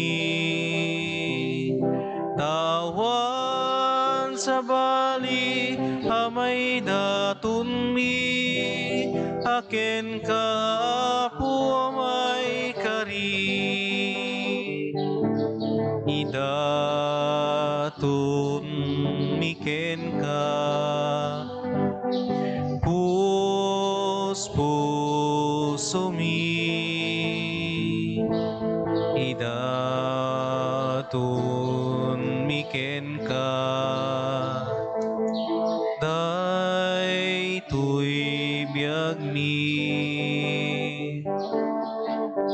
Awan sabali a maidatonmi a kenka, Apo a maikari. Idatonmi kenka, puspusomi. Idatonmi kenka, daytoy biagmi.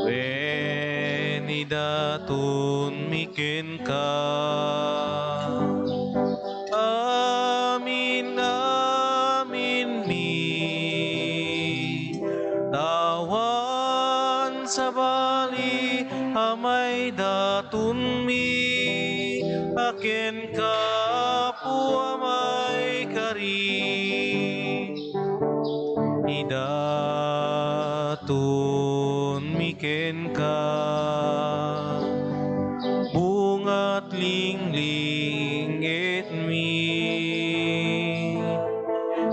Wen idatonmi kenka, amin-aminmi. Awan sabali a maidatonmi a kenka, Apo a maikari. Idatonmi kenka, bungat linglingitmi.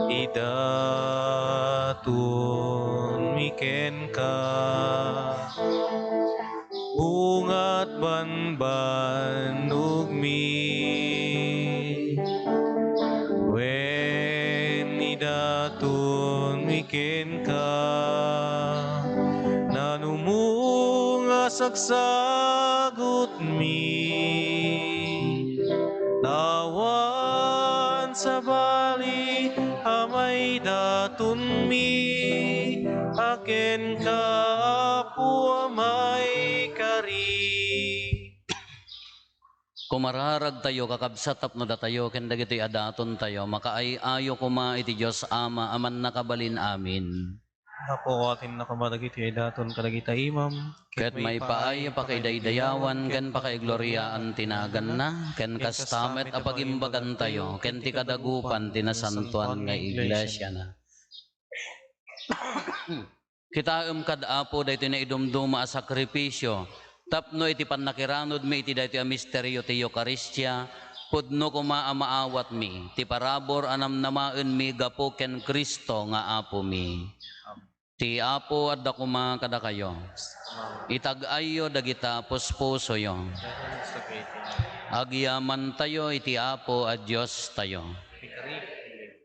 Idatonmi kenka, bungat banbanogmi. Wen idatonmi kenka, nanumo nga sagsagutmi. Awan sabali a maidatonmi a kenka, Apo a maikari. Kumararagtayo, kakabsat, tapno datayo ken dagitoy a datontayo makaay-ayo koma iti Dios Ama a mannakabalin amin. Apo, awatenna koma dagitoy a daton kadagita imam, ket maipaay a pakaidaydayawan ken pakaigloriaan ti naganna, ken kasta met a pagimbagantayo ken ti kadagupan ti nasantoan nga iglesiana. Kitaem kad, Apo, daytoy naidumduma a sakrifisio tapno iti pannakiranudmi iti daytoy a misterio ti Eukaristia, pudno koma a maawatmi ti parabur a namnamaenmi gapu ken Cristo nga Apomi. Ti Apo adda koma kadakayo. Itag-ayyo dagita puspusoyo. Agyamantayo iti Apo a Diostayo.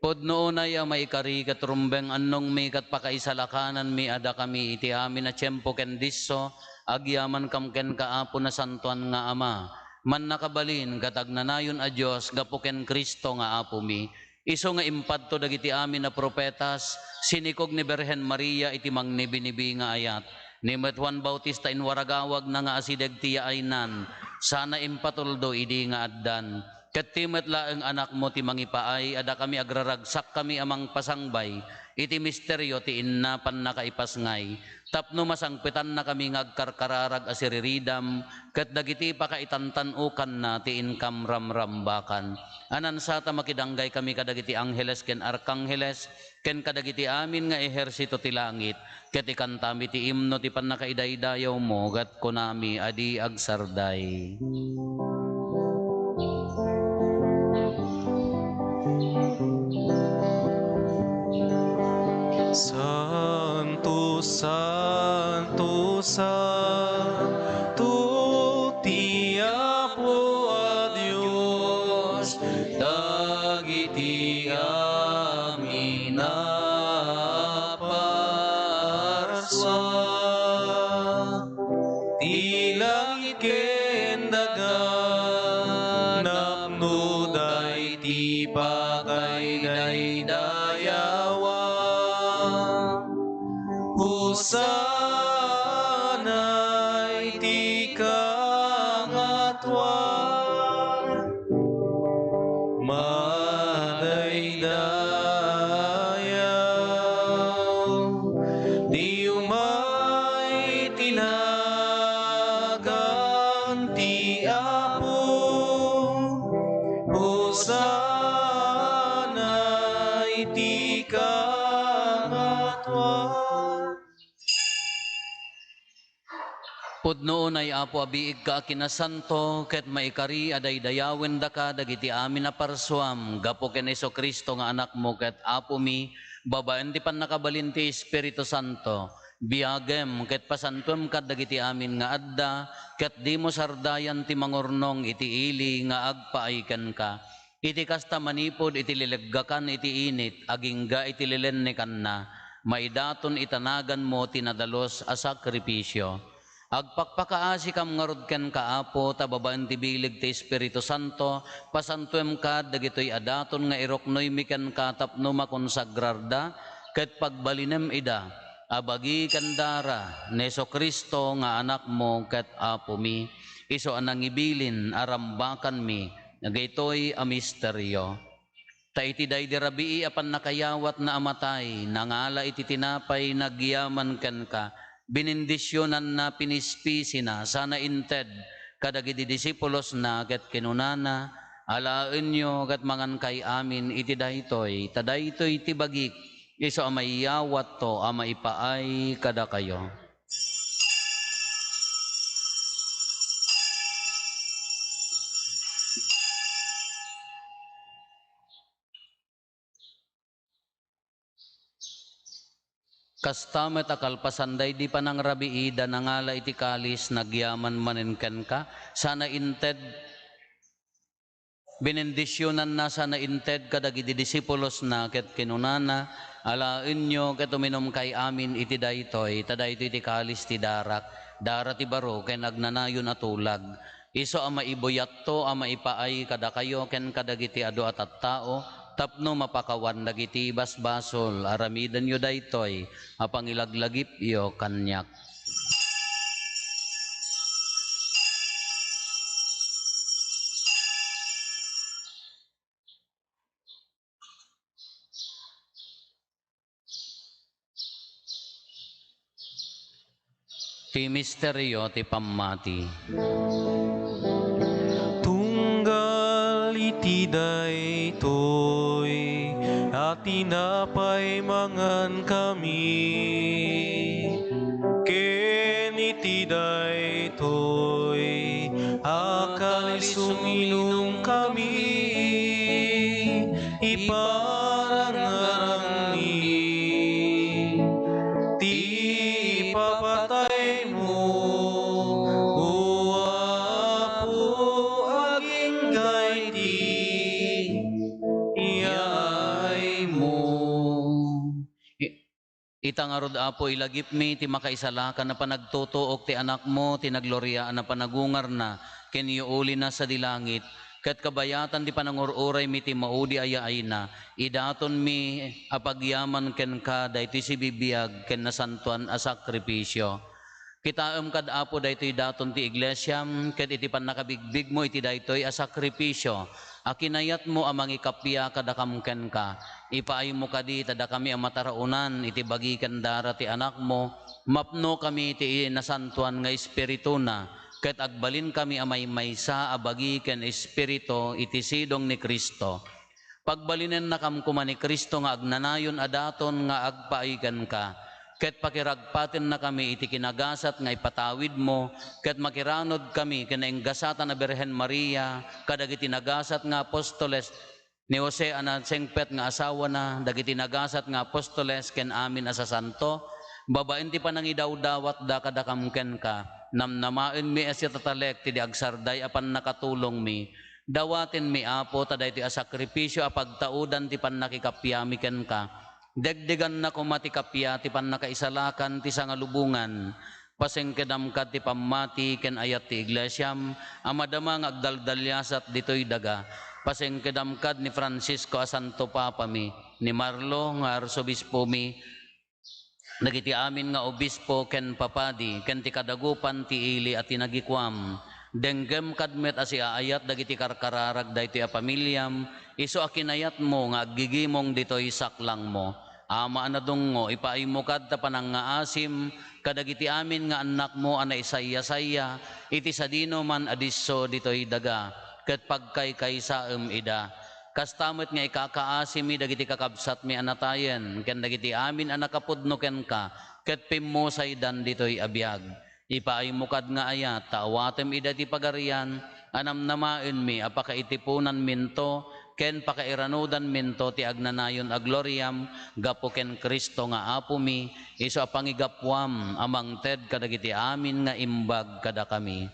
Pudno unay a maikari ket rumbeng annongmi ket pakaisalakananmi a dakami iti amin a tiempo ken disso, agyamankam kenka, Apo, nasantoan nga Ama, mannakabalin ket agnanayon a Dios gapu ken Cristo nga Apomi. Isu nga impadto dagiti amin a profetas, sinikog ni Birhen Maria iti mangnibinibi nga ayat. Ni met Juan Bautista inwaragawagna nga asideg ti yaaynan, sana impatuldo idi nga addan. Ket ti met laeng anakmo ti mangipaay a dakami agraragsakkami a mangpasangbay iti misterio ti inna pannakaipasngay, tapno masangpetannakami nga agkarkararag a siriridam ket dagiti pakaitantan-okanna ti inkam ramrambakan. A nansata makidanggay kami kadagiti angheles ken arkangheles, ken kadagiti amin nga ehersito ti langit, ket ikantami ti imno ti pannakaidaydayawmo, ket kunami a di agsarday. Santo, Santo, Santo ti Apo a Dios, dagiti amin a parsua. daydi pakaidaydayawa. Hosanna iti kangatoan. Madaydayaw ti umay ti nagan ti Apo. Hosanna iti kangatoan. Pudno unay, Apo, a biigka a kinasanto, ket maikari a daydayawendaka dagiti amin a parsuam gapu ken Jesu-Cristo nga Anakmo ket Apomi, babaen ti pannakabalin ti Espiritu Santo. Biagem ket pasantoem kad dagiti amin nga adda, ket dimo sardayan ti mangurnong iti ili nga agpaay kenka. Iti kasta, manipud iti lileggakan iti init, agingga iti lilennekanna, maidaton ita naganmo ti nadalus a sakripisio. Agpakpakaasikam ngarud kenka, Apo, ta babaen ti bileg ti Espiritu Santo, pasantoem kad dagitoy a daton nga iruknoymi kenka tapno makonsagrarda ket pagbalinem ida a bagi ken dara ni Jesu-Cristo nga Anakmo ket Apomi, isu a nangibilin a rambakanmi dagitoy a misterio. Ta iti daydi rabii a pannakayawatna a matay, nangala iti tinapay nagyaman kenka, binindisionanna, pinispisina, sana inted kadagiti disipulosna, ket kinunana, "Alaenyo ket mangankay amin iti daytoy, ta daytoy ti bagik, isu a maiyawatto a maipaay kadakayo." Kasta met a kalpasan daydi panangrabiida, nangala iti kalis, nagyaman manen kenka, sana inted, binindisionanna, sana inted kadagiti disipulosna, ket kinunana, "Alaenyo ket uminumkay amin iti daytoy, ta daytoy ti kalis ti darak, dara ti baro ken agnanayon a tulag. Isu a maibuyatto a maipaay kadakayo ken kadagiti adu a tattao, tapno mapakawan dagiti basbasol. Aramidenyo daytoy a pangilaglagipyo kaniak." Ti misterio ti pammati. Tunggal iti daytoy a tinapay mangankami, ken iti daytoy a kalis uminumkami, iparangarangmi ti ipapataymo, O Apo, agingga iti yaaymo. Ita ngarud, Apo, ilagipmi ti makaisalakan a panagtutuok ti Anakmo, ti nagloriaan a panagungarna ken yuulina sadi langit, ket kabayatan ti panangur-uraymi ti maudi a yaayna, idatonmi a pagyaman kenka daytoy sibibiag ken nasantoan a sakrifisio. Kitaem kad, Apo, daytoy daton ti iglesiam, ket iti pannakabigbigmo iti daytoy a sakrifisio a kinayatmo a mangikappia kadakam kenka, ipaaymo kadi ta dakami a mataraonan iti bagi ken dara ti Anakmo, mapnokami ti Nasantoan nga Espirituna, ket agbalinkami a maymaysa a bagi ken Espiritu iti sidong ni Cristo. Pagbalinennakam koma ni Cristo nga agnanayon a daton nga agpaay kenka, ket pakiragpatennakami iti kinagasat nga ipatawidmo, ket makiranudkami ken nainggasatan a Birhen Maria, kadagiti nagasat nga apostoles, ni Jose a nasengpet nga asawana, dagiti nagasat nga apostoles ken amin a sasanto, babaen ti panangidawdawatda kadakam kenka, namnamaenmi a siya tatalek ti di agsarday a pannakatulongmi. Dawatenmi, Apo, ta daytoy a sakrifisio a pagtaudan ti pannakikappiami kenka. Degdeganna koma ti kappia ti pannakaisalakan ti sangalubongan. Pasengkedam kad ti pammati ken ayat ti iglesiam a madama nga agdaldaliasat ditoy daga. Pasingkedam kad ni Francisco a Santo Papami, ni Marlo nga Arsobispomi, dagiti amin nga obispo ken papadi, ken ti kadagupan ti ili a tinagikuam. Denggem kad met a siaayat dagiti karkararag daytoy a pamiliam, isu a kinayatmo nga aggigimong ditoy saklangmo. Ama a nadungngo, ipaaymo kad ta panangngaasim kadagiti amin nga annakmo a naisayasaya iti sadinoman a disso ditoy daga, ket pagkaykaysaem ida. Kasta met nga ikakaasimi dagiti kakabsatmi a natayen ken dagiti amin a nakapudno kenka ket pimmusaydan ditoy a biag. Ipaaymo kad nga ayat ta awatem ida ti Pagarian a namnamaenmi a pakaitiponanminto ken pakairanudanminto ti agnanayon a gloriam gapu ken Cristo nga Apomi, isu a pangigapuam a mangted kadagiti amin nga imbag kadakami.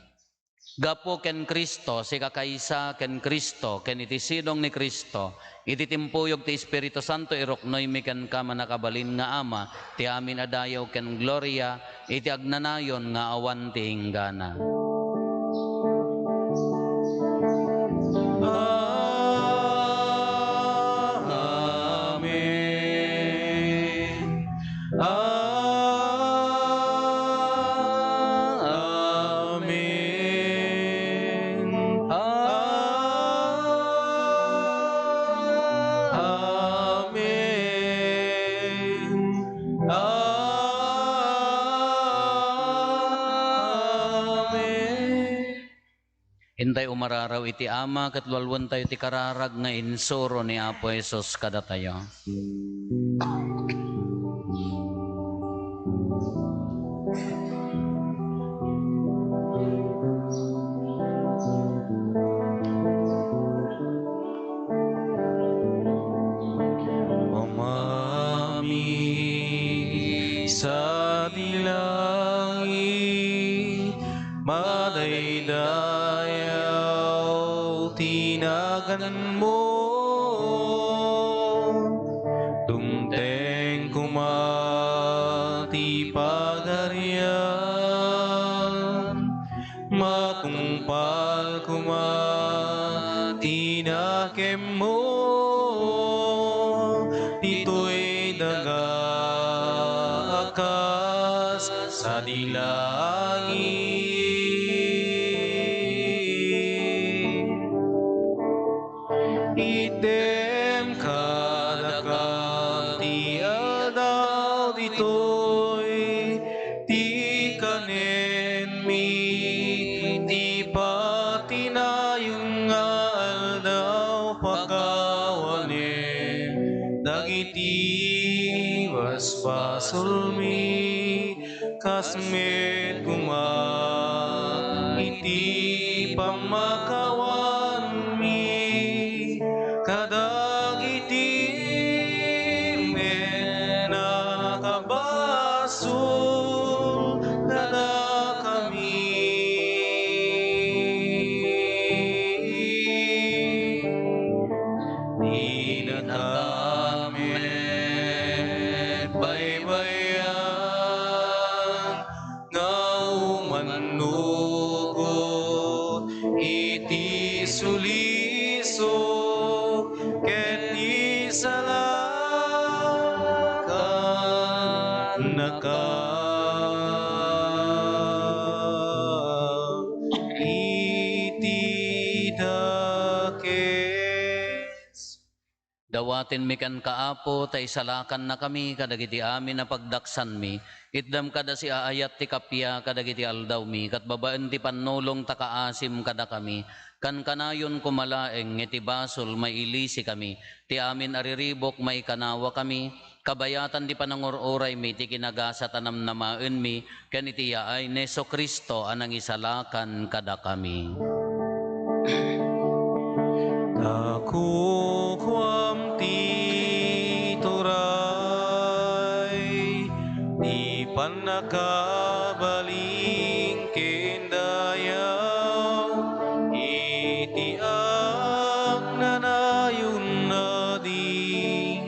Gapu ken Cristo, sikakaysa ken Cristo, ken iti sidong ni Cristo, iti timpuyog ti Espiritu Santo, iruknoymi kenka, mannakabalin nga Ama, ti amin a dayaw ken gloria, iti agnanayon nga awan ti inggana. Amen. Amen. Amen. Amen. Intay umararaw iti Ama ket lualuentayo ti kararag nga insuro ni Apo Jesus kadatayo. Amami, sadi langit, madaydayaw ti naganmo. Dumteng koma ti Pagarian, matungpal koma ti nakemmo ditoy daga a kas sadi langit. Itdem kadakami ti aldaw ditoy, ti kanenmi ti patinayon nga aldaw, pakawanem dagiti basbasolmi, kas met koma iti pammakawanmi kadagiti met a nakabasol kadakami. Dinakami baybay-an nga umannugot iti sulisog ken isalakannaka iti dakes. Dawatenmi kenka, Apo, ta isalakannakami kadagiti amin a pagdaksanmi. Itdam kad a siaayat ti kappia kadagiti aldawmi, ket babaen ti pannulong ta kaasim kadakami. Kankanayon koma laeng nga iti basol mailisikami, ti amin a riribuk maikanawakami, kabayatan ti panangur-uraymi ti kinagasat a namnamaenmi, ken iti yaay ni Jesu-Cristo a nangisalakan kadakami. Ta kukuam ti turay, ti pannakabalin ken dayaw, iti agnanayon a di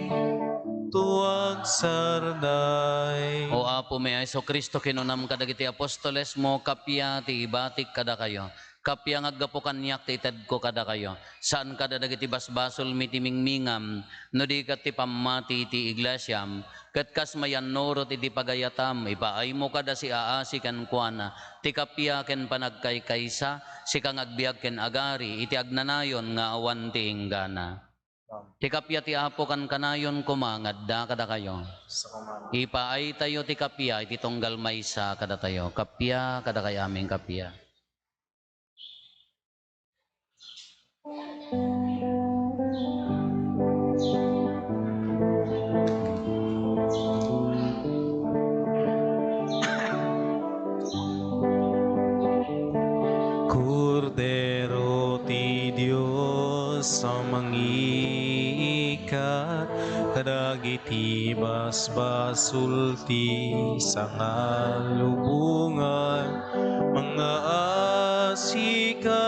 tuag Sarday. O Apomi a Jesu-Cristo, kinunam kadagiti apostolesmo, kappia ti ibatik kadakayo. Kappia nga aggapu kaniak ti itedko kadakayo. Saan kada dagiti basbasolmi ti mingmingam, no di ket ti pammati ti iglesiam, ket kas mayannurot iti pagayatam, ipaaymo kada siaasi kenkuana, ti kappia ken panagkaykaysa, sika nga agbiag ken agari iti agnanayon nga awan ti inggana. Ti kappia ti Apo kankanayon koma nga adda kadakayo. Ipaaytayo ti kappia iti tunggal maysa kadatayo. Kappia, kadakay amin kappia. Kordero ti Dios a mangiikkat kadagiti basbasol ti sangalubongan, mangngaasika,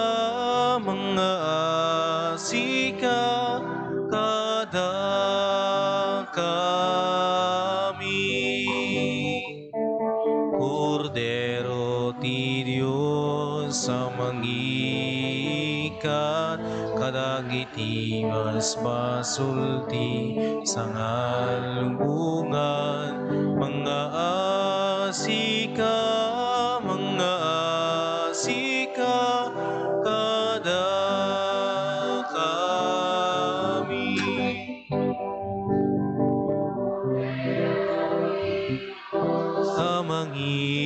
mangngaasika kadakami. Kordero ti Dios a mangiikkat kadagiti basbasol ti sangalubongan, mangngaasika, mangngaasika kadakami. A mangiikkat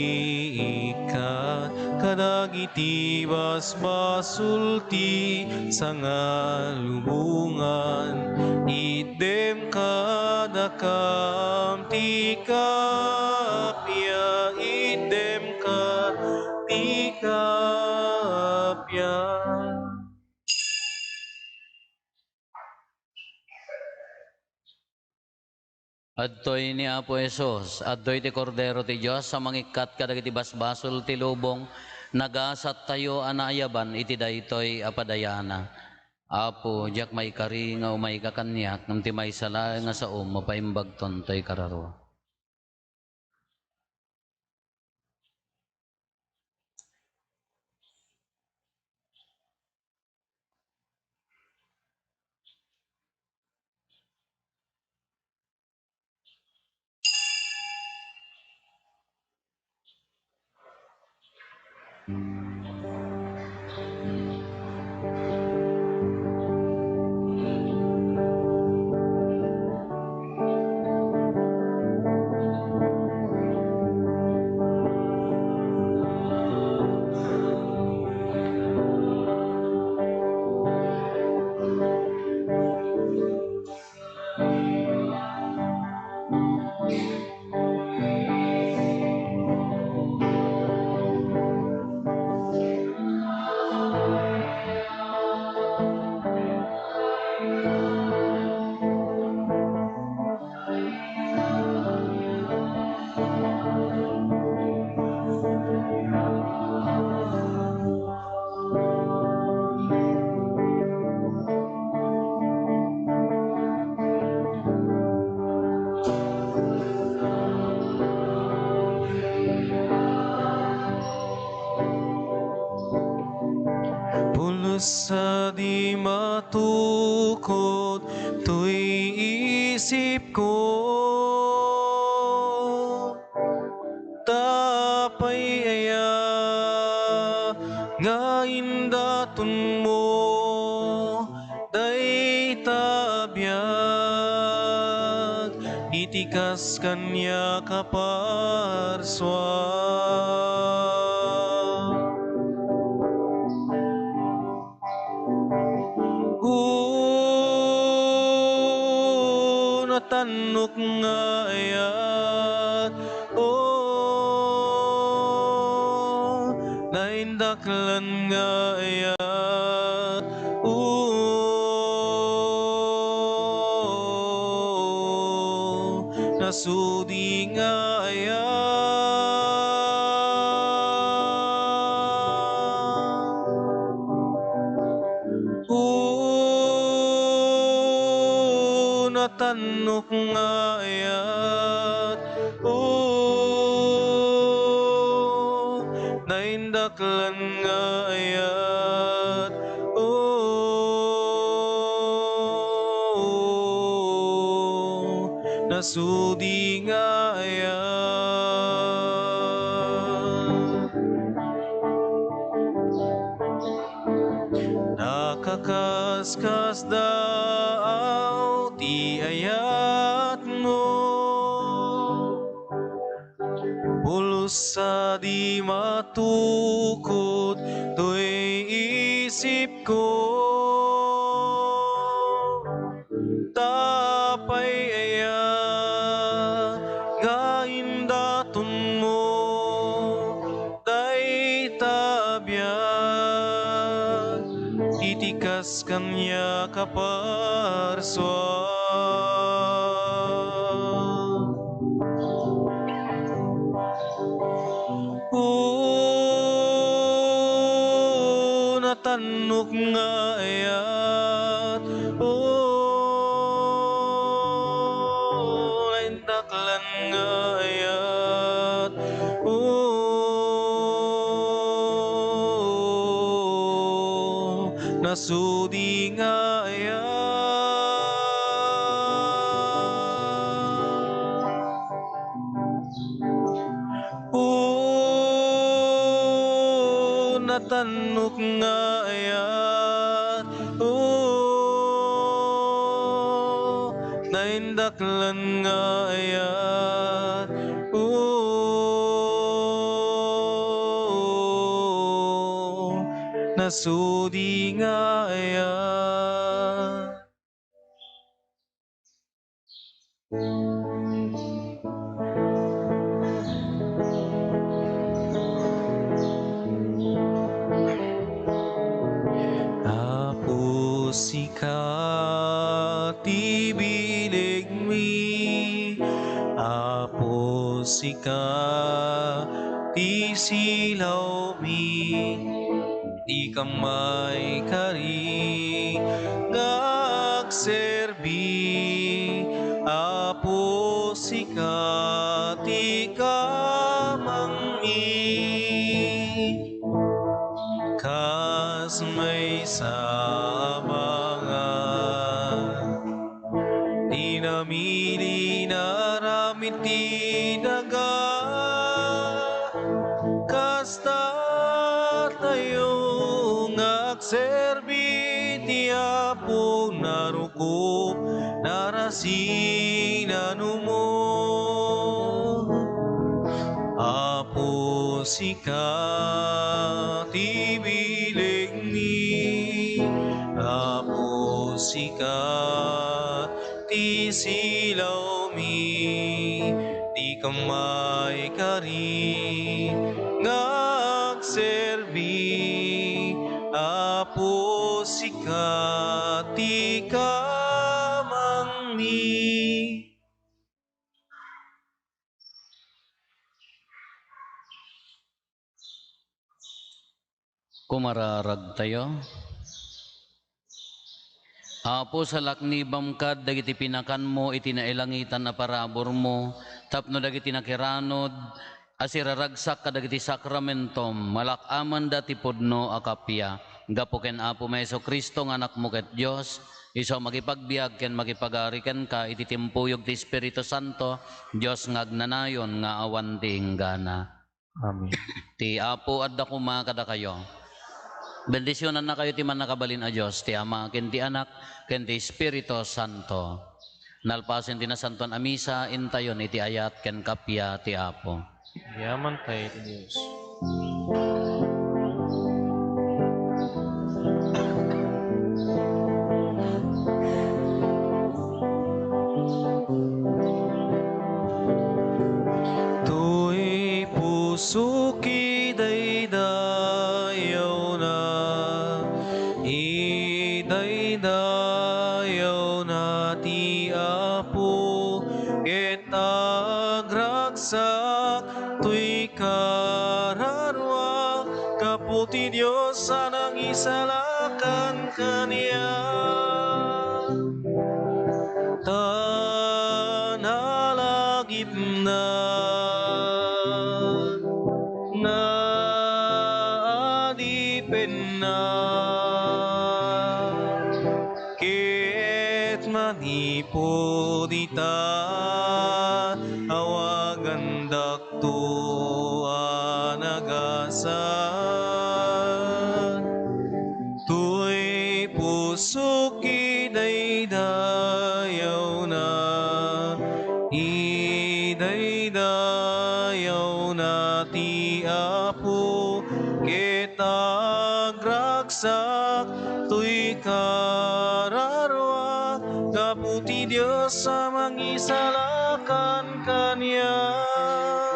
kadagiti basbasol ti sangalubongan, itdem kadakam ti kappia, itdem kad ti kappia. Adtoy ni Apo Jesus, adtoy ti Kordero ti Dios a mangikkat kadagiti basbasol ti lubong, nagasattayo a naayaban iti daytoy a padayana. Apo, diak maikari nga umayka kaniak, ngem ti maysa laeng nga saom, mapaimbagton toy kararua. Pulos a di matukod toy isipko, ta apay aya nga indatonmo dayta a biag iti kas kaniak a parsua. O natannok nga ayat, o naindaklan nga ayat, o nasudi nga ayat. O nat- Tannok nga ayat, o, naindaklan nga ayat, o, nasudi nga ayat. Nakakaskasdaaw ti ayatmo. Pulos sadi matukod toy isipko. Ta apay aya nga indatonmo dayta a biag iti kas kaniak a parsua? O, natannok nga ayat, o, naindaklan nga ayat, o, nasudi nga ayat. O, natannok nga ayat, o, naindaklan nga ayat, o, nasudi nga ayat. Apo, sika ti bilegmi. Apo, sika ti silawmi. Dika maikari nga agserbi, Apo, sika ti kamangmi. Kas maysa a bangat, ti namili nga aramid ti daga, kasta tayo nga agserbi ti Apo, narukop, narasi, nanumog. Apo, sika ti bilegmi. Apo, sika ti silawmi, dika maikari nga agserbi, Apo, sika ti kamangmi. Kumararagtayo. Apo, salaknibam kad dagiti pinakanmo iti nailangitan a paraburmo tapno dagiti nakiranod a siraragsak kadagiti sakramentom, malak-amanda ti pudno a kappia. Gapu ken Apomi a Jesu-Cristo nga Anakmo ket Dios, isu a makipagbiag ken makipagari kenka iti timpuyog ti Espiritu Santo, Dios nga agnanayon nga awan ti inggana. Amen. Ti Apo adda koma kadakayo. Bendisionannakayo ti Mannakabalin a Dios, ti Ama, ken ti Anak, ken ti Espiritu Santo. Nalpasen ti Nasantoan a Misa, intayon iti ayat ken kappia ti Apo. Yaman tayo iti Dios. Toy pusok idaydayawna, idaydayawna ti Apo, ket agragsak toy kararua, gapu ti Dios a nangisalakan kaniak. Ta na naadipenna. Ket manipud ita, awagandakto a nagasat. Toy pusok idaydayawna, idaydayawna ti Apo, ket agragsak toy kararua gapu ti Dios a mangisalakan kaniak.